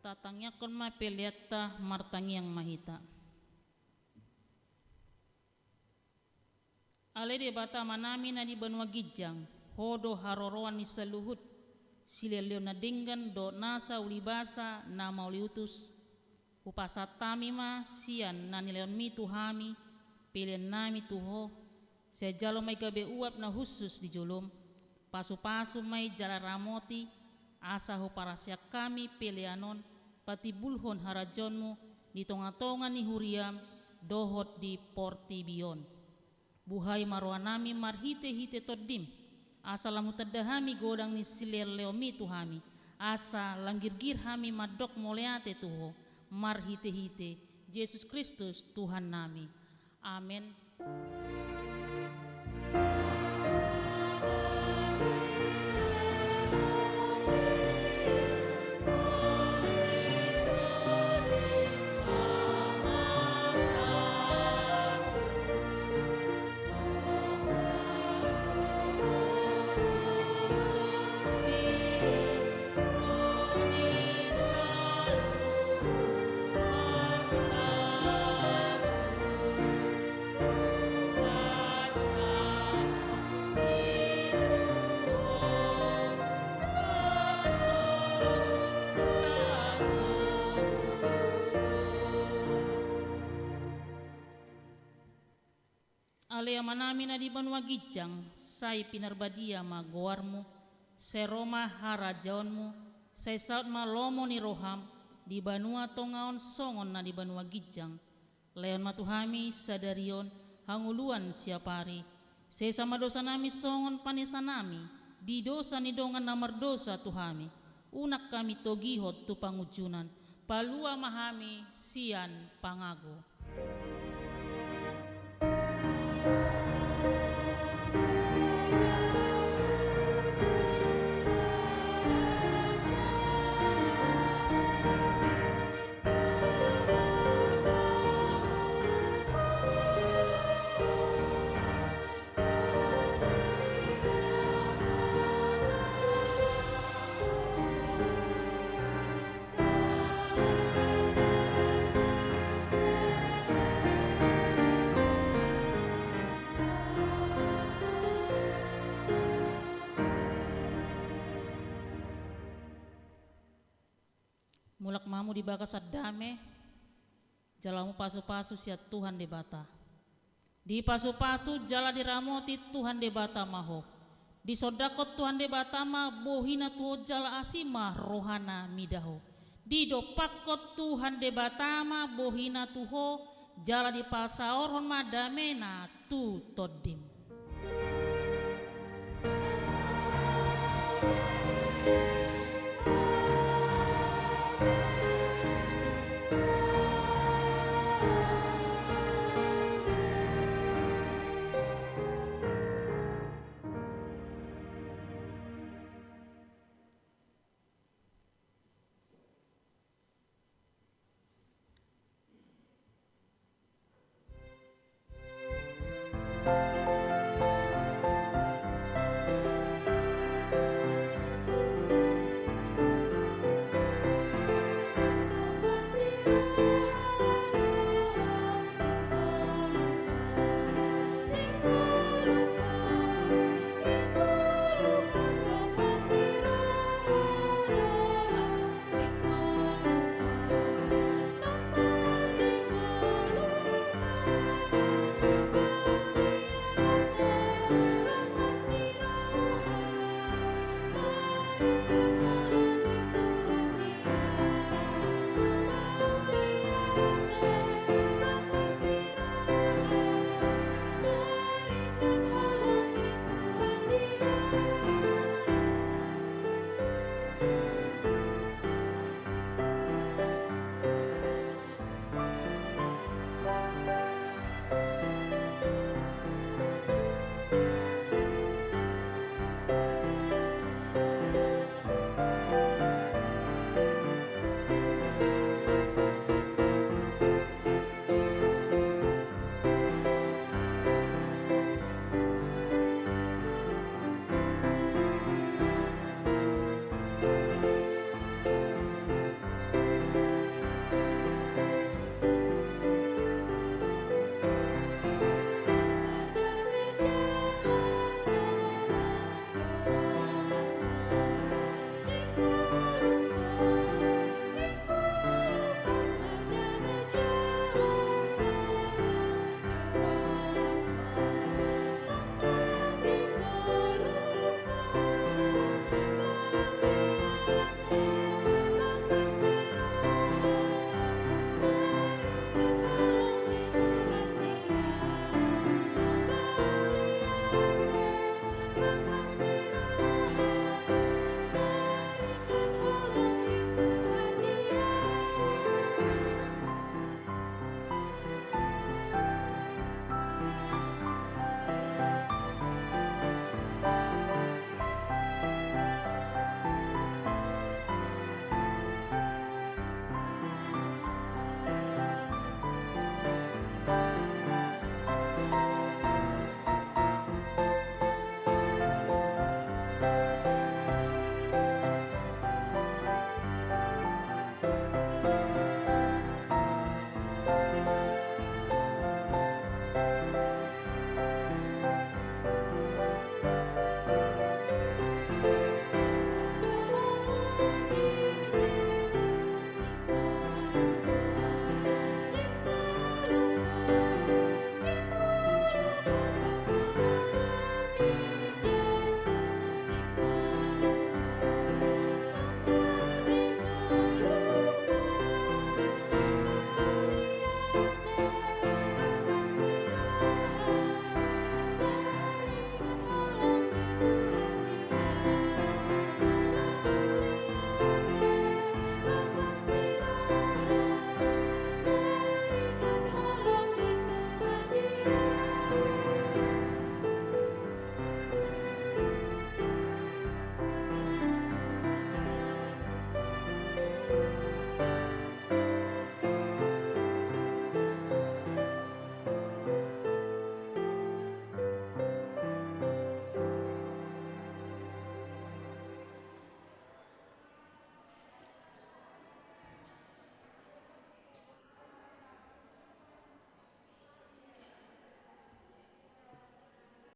Tatangiangkon ma peleanta, martangiang ma hita. Ale Debata Amanami na di banua ginjang, Ho do haroroan ni saluhut, silehonlehon na denggan dohot nasa ulibasa na mauliutus. Hupasahat hami ma sian na nilehonmi tu hami, peleannami tu Ho, sai jalo ma i gabe uap na hushus di jolom, pasupasu ma i jala ramoti, asa huparsaehon hami pelean on patimbulhon harajaonmu di tongatonga ni huriam dohot di portibi on. Buhai ma rohanami marhitehite Tondim, asa lam hutanda hami godang ni silehonlehonmi tu hami, asa lam girgir hami mandok mauliate tu Ho, marhitehite Jesus Kristus Tuhannami. Amen. Ale Amanami na di banua ginjang, sai pinarbadia ma goarmu, sai ro ma harajaonmu, sai saut ma lomo ni roham, di banua tonga on songon na di banua ginjang. Lehon ma tu hami sadari on hangoluan siapari. Sesa ma dosanami songon panesanami di dosa ni dongan na mardosa tu hami. Unang hami togihon tu pangunjunan. Palua ma hami sian pangago. Mulak ma hamu di bagasan dame, jala hamu pasupasu sian Tuhan Debata. Dipasupasu jala diramoti Tuhan Debata ma ho. Disondangkon Tuhan Debata ma bohina tu ho jala asi ma rohana mida ho. Didompakkon Tuhan Debata ma bohina tu ho jala dipasaorhon ma damena tu tondim.